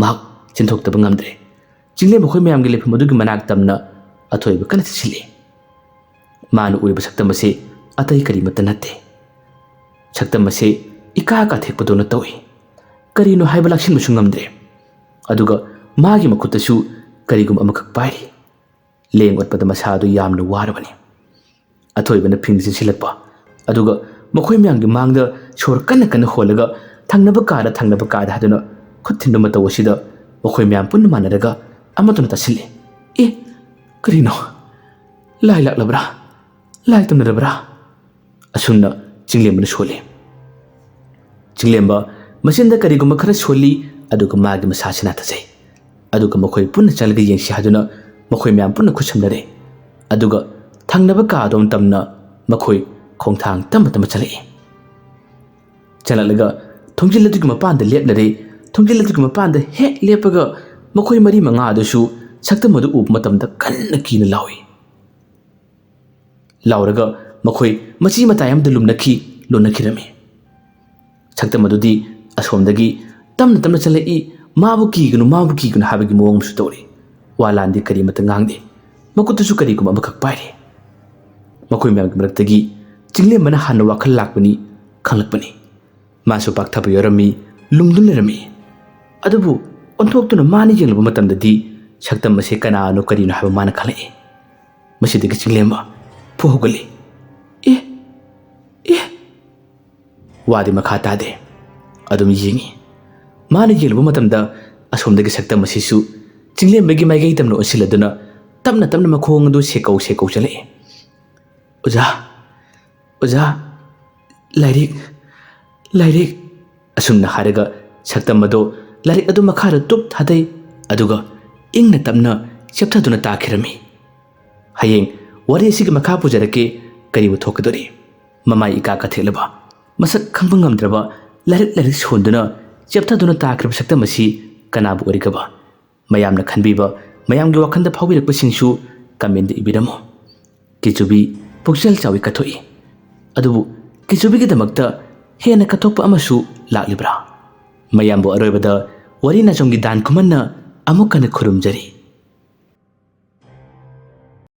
ꯃꯍꯥꯛ ꯆꯦꯟꯊꯣꯛꯇꯕ ꯉꯝꯗ꯭ꯔꯦ꯫ ꯆꯤꯡꯂꯦꯝ ꯃꯈꯣꯏ ꯃꯌꯥꯝꯒꯤ ꯂꯩꯐꯝ ꯑꯗꯨꯒꯤ ꯃꯅꯥꯛ ꯇꯝꯅ ꯑꯊꯣꯏꯕ ꯀꯟꯅ ꯆꯠꯁꯤꯜꯂꯤ꯫ ꯃꯥꯅ ꯎꯔꯤꯕ ꯁꯛꯇꯝ ꯑꯁꯤ ꯑꯇꯩ ꯀꯔꯤꯃꯠꯇ ꯅꯠꯇꯦ꯫ ꯁꯛꯇꯝ ꯑꯁꯤ ꯏꯀꯥ ꯀꯥꯊꯦꯛꯄꯗꯧꯅ ꯇꯧꯏ꯫ ꯀꯔꯤꯅꯣ ꯍꯥꯏꯕ ꯂꯥꯛꯁꯤꯟꯕꯁꯨ ꯉꯝꯗ꯭ꯔꯦ꯫ ꯑꯗꯨꯒ ꯃꯥꯒꯤ ꯃꯈꯨꯠꯇꯁꯨ ꯀꯔꯤꯒꯨꯝꯕ ꯑꯃꯈꯛ ꯄꯥꯏꯔꯤ꯫ ꯂꯦꯡ ꯑꯣꯠꯄꯗ ꯃꯁꯥ ꯑꯗꯨ ꯌꯥꯝꯅ ꯋꯥꯔꯕꯅꯤ꯫ ꯑꯊꯣꯏꯕꯅ ꯐꯤꯡꯗ ꯆꯦꯟꯁꯤꯜꯂꯛꯄ, ꯑꯗꯨꯒ ꯃꯈꯣꯏ ꯃꯌꯥꯝꯒꯤ ꯃꯥꯡꯗ ꯁꯣꯔ ꯀꯟꯅ ꯀꯟꯅ ꯍꯣꯜꯂꯒ ꯊꯪꯅꯕ ꯀꯥꯗ, ꯊꯪꯅꯕ ꯀꯥꯗ ꯍꯥꯏꯗꯨꯅ ꯈꯨꯠ ꯊꯤꯟꯕ ꯃꯇꯧ ꯑꯁꯤꯗ ꯃꯈꯣꯏ ꯃꯌꯥꯝ ꯄꯨꯟꯅ ꯃꯥꯟꯅꯔꯒ ꯑꯃꯠꯇꯅ ꯇꯥꯁꯤꯜꯂꯤ꯫ "ꯑꯦ, ꯀꯔꯤꯅꯣ? ꯂꯥꯏ ꯂꯥꯛꯂꯕ꯭ꯔꯥ? ꯂꯥꯏ ꯇꯝꯅꯔꯕ꯭ꯔꯥ?" ꯑꯁꯨꯝꯅ ꯆꯤꯡꯂꯦꯝꯕꯅ ꯁꯣꯜꯂꯤ꯫ ꯆꯤꯡꯂꯦꯝꯕ ꯃꯆꯤꯟꯗ ꯀꯔꯤꯒꯨꯝꯕ ꯈꯔ ꯁꯣꯜꯂꯤ, ꯑꯗꯨꯒ ꯃꯥꯒꯤ ꯃꯁꯥꯁꯤꯅ ꯇꯥꯖꯩ꯫ ꯑꯗꯨꯒ ꯃꯈꯣꯏ ꯄꯨꯟꯅ ꯆꯠꯂꯒ ꯌꯦꯡꯁꯤ ꯍꯥꯏꯗꯨꯅ ꯃꯈꯣꯏ ꯃꯌꯥꯝ ꯄꯨꯟꯅ ꯈꯨꯠꯁꯝꯅꯔꯦ꯫ ꯑꯗꯨꯒ ꯊꯪꯅꯕ ꯀꯥ ꯑꯗꯣꯝ ꯇꯝꯅ ꯃꯈꯣꯏ ꯈꯣꯡꯊꯥꯡ ꯇꯞꯅ ꯇꯞꯅ ꯆꯠꯂꯛꯏ꯫ ꯆꯠꯂꯛꯂꯒ ꯊꯣꯡꯖꯤꯜ ꯑꯗꯨꯒꯤ ꯃꯄꯥꯟꯗ ꯂꯦꯞꯂꯔꯦ꯫ ꯊꯣꯡꯖꯤꯜ ꯑꯗꯨꯒꯤ ꯃꯄꯥꯟꯗ ꯍꯦꯛ ꯂꯦꯞꯄꯒ ꯃꯈꯣꯏ ꯃꯔꯤ ꯃꯉꯥ ꯑꯗꯨꯁꯨ ꯁꯛꯇꯝ ꯑꯗꯨ ꯎꯕ ꯃꯇꯝꯗ ꯀꯟꯅ ꯀꯤꯅ ꯂꯥꯎꯏ꯫ ꯂꯥꯎꯔꯒ ꯃꯈꯣꯏ ꯃꯆꯤ ꯃꯇꯥꯏ ꯑꯃꯗ ꯂꯨꯝꯅꯈꯤ, ꯂꯨꯝꯅꯈꯤꯔꯝꯃꯤ꯫ ꯁꯛꯇꯝ ꯑꯗꯨꯗꯤ ꯑꯁꯣꯝꯗꯒꯤ ꯇꯞꯅ ꯇꯞꯅ ꯆꯠꯂꯛꯏ, ꯃꯥꯕꯨ ꯀꯤꯒꯅꯨ, ꯃꯥꯕꯨ ꯀꯤꯒꯅꯨ ꯍꯥꯏꯕꯒꯤ ꯃꯑꯣꯡ ꯑꯃꯁꯨ ꯇꯧꯔꯤ꯫ ꯋꯥ ꯂꯥꯟꯗꯤ ꯀꯔꯤꯃꯠꯇ ꯉꯥꯡꯗꯦ꯫ ꯃꯈꯨꯠꯇꯁꯨ ꯀꯔꯤꯒꯨꯝꯕ ꯑꯃꯈꯛ ꯄꯥꯏꯔꯤ꯫ ꯃꯈꯣꯏ ꯃꯌꯥꯝꯒꯤ ꯃꯔꯛꯇꯒꯤ ꯆꯤꯡꯂꯦꯝꯕꯅ ꯍꯥꯟꯅ ꯋꯥꯈꯜ ꯂꯥꯛꯄꯅꯤ, ꯈꯪꯂꯛꯄꯅꯤ꯫ ꯃꯥꯁꯨ ꯄꯥꯛꯊꯕ ꯌꯥꯎꯔꯝꯃꯤ, ꯂꯨꯝꯗꯨꯅ ꯂꯩꯔꯝꯃꯤ꯫ ꯑꯗꯨꯕꯨ ꯑꯣꯟꯊꯣꯛꯇꯨꯅ ꯃꯥꯅ ꯌꯦꯡꯂꯨꯕ ꯃꯇꯝꯗꯗꯤ ꯁꯛꯇꯝ ꯑꯁꯤ ꯀꯅꯥꯅꯣ ꯀꯔꯤꯅꯣ ꯍꯥꯏꯕ ꯃꯥꯅ ꯈꯪꯂꯛꯏ꯫ ꯃꯁꯤꯗꯒꯤ ꯆꯤꯡꯂꯦꯝꯕ ꯐꯨ ꯍꯧꯒꯠꯂꯤ꯫ "ꯑꯦ, ꯑꯦ!" ꯋꯥꯗꯤ ꯃꯈꯥ ꯇꯥꯗꯦ꯫ ꯑꯗꯨꯝ ꯌꯦꯡꯉꯤ꯫ ꯃꯥꯅ ꯌꯦꯡꯂꯨꯕ ꯃꯇꯝꯗ ꯑꯁꯣꯝꯗꯒꯤ ꯁꯛꯇꯝ ꯑꯁꯤꯁꯨ ꯆꯤꯡꯂꯦꯝꯕꯒꯤ ꯃꯥꯏꯀꯩ ꯇꯝꯅ ꯑꯣꯟꯁꯤꯜꯂꯗꯨꯅ ꯇꯞꯅ ꯇꯞꯅ ꯃꯈꯣꯡ ꯑꯗꯨ ꯁꯦꯀꯧ ꯁꯦꯀꯧ ꯆꯠꯂꯛꯏ꯫ "ꯑꯣꯖꯥ, ꯑꯣꯖꯥ, ꯂꯥꯏꯔꯤꯛ, ꯂꯥꯏꯔꯤꯛ!" ꯑꯁꯨꯝꯅ ꯍꯥꯏꯔꯒ ꯁꯛꯇꯝ ꯑꯗꯣ ꯂꯥꯏꯔꯤꯛ ꯑꯗꯨ ꯃꯈꯥꯗ ꯇꯨꯞ ꯊꯥꯗꯩ, ꯑꯗꯨꯒ ꯏꯪꯅ ꯇꯞꯅ ꯆꯦꯞꯊꯗꯨꯅ ꯇꯥꯈꯤꯔꯝꯃꯤ꯫ ꯍꯌꯦꯡ ꯋꯥꯔꯤ ꯑꯁꯤꯒꯤ ꯃꯈꯥ ꯄꯨꯖꯔꯛꯀꯦ꯫ ꯀꯔꯤꯕꯨ ꯊꯣꯛꯀꯗꯣꯔꯤ? ꯃꯃꯥꯏ ꯏꯀꯥ ꯀꯥꯊꯦꯛꯂꯕ, ꯃꯁꯛ ꯈꯪꯕ ꯉꯝꯗ꯭ꯔꯕ, ꯂꯥꯏꯔꯤꯛ ꯂꯥꯏꯔꯤꯛ ꯁꯣꯟꯗꯨꯅ ꯆꯦꯞꯊꯗꯨꯅ ꯇꯥꯈ꯭ꯔꯕ ꯁꯛꯇꯝ ꯑꯁꯤ ꯀꯅꯥꯕꯨ ꯑꯣꯏꯔꯤꯒꯕ? ꯃꯌꯥꯝꯅ ꯈꯟꯕꯤꯕ, ꯃꯌꯥꯝꯒꯤ ꯋꯥꯈꯜꯗ ꯐꯥꯎꯕꯤꯔꯛꯄꯁꯤꯡꯁꯨ comment ꯏꯕꯤꯔꯝꯃꯨ꯫ ꯀꯤꯆꯨꯕꯤ ꯄꯨꯛꯆꯦꯜ ꯆꯥꯎꯏ ꯀꯠꯊꯣꯛꯏ꯫ ꯑꯗꯨꯕꯨ ꯀꯤꯆꯨꯕꯤꯒꯤꯗꯃꯛꯇ ꯍꯦꯟꯅ ꯀꯠꯊꯣꯛꯄ ꯑꯃꯁꯨ ꯂꯥꯛꯂꯤꯕ꯭ꯔꯥ? ꯃꯌꯥꯝꯕꯨ ꯑꯔꯣꯏꯕꯗ ꯋꯥꯔꯤ ꯅꯥꯆꯣꯝꯒꯤ ꯗꯥꯟ ꯈꯨꯃꯟꯅ ꯑꯃꯨꯛ ꯍꯟꯅ ꯈꯨꯔꯨꯝꯖꯔꯤ꯫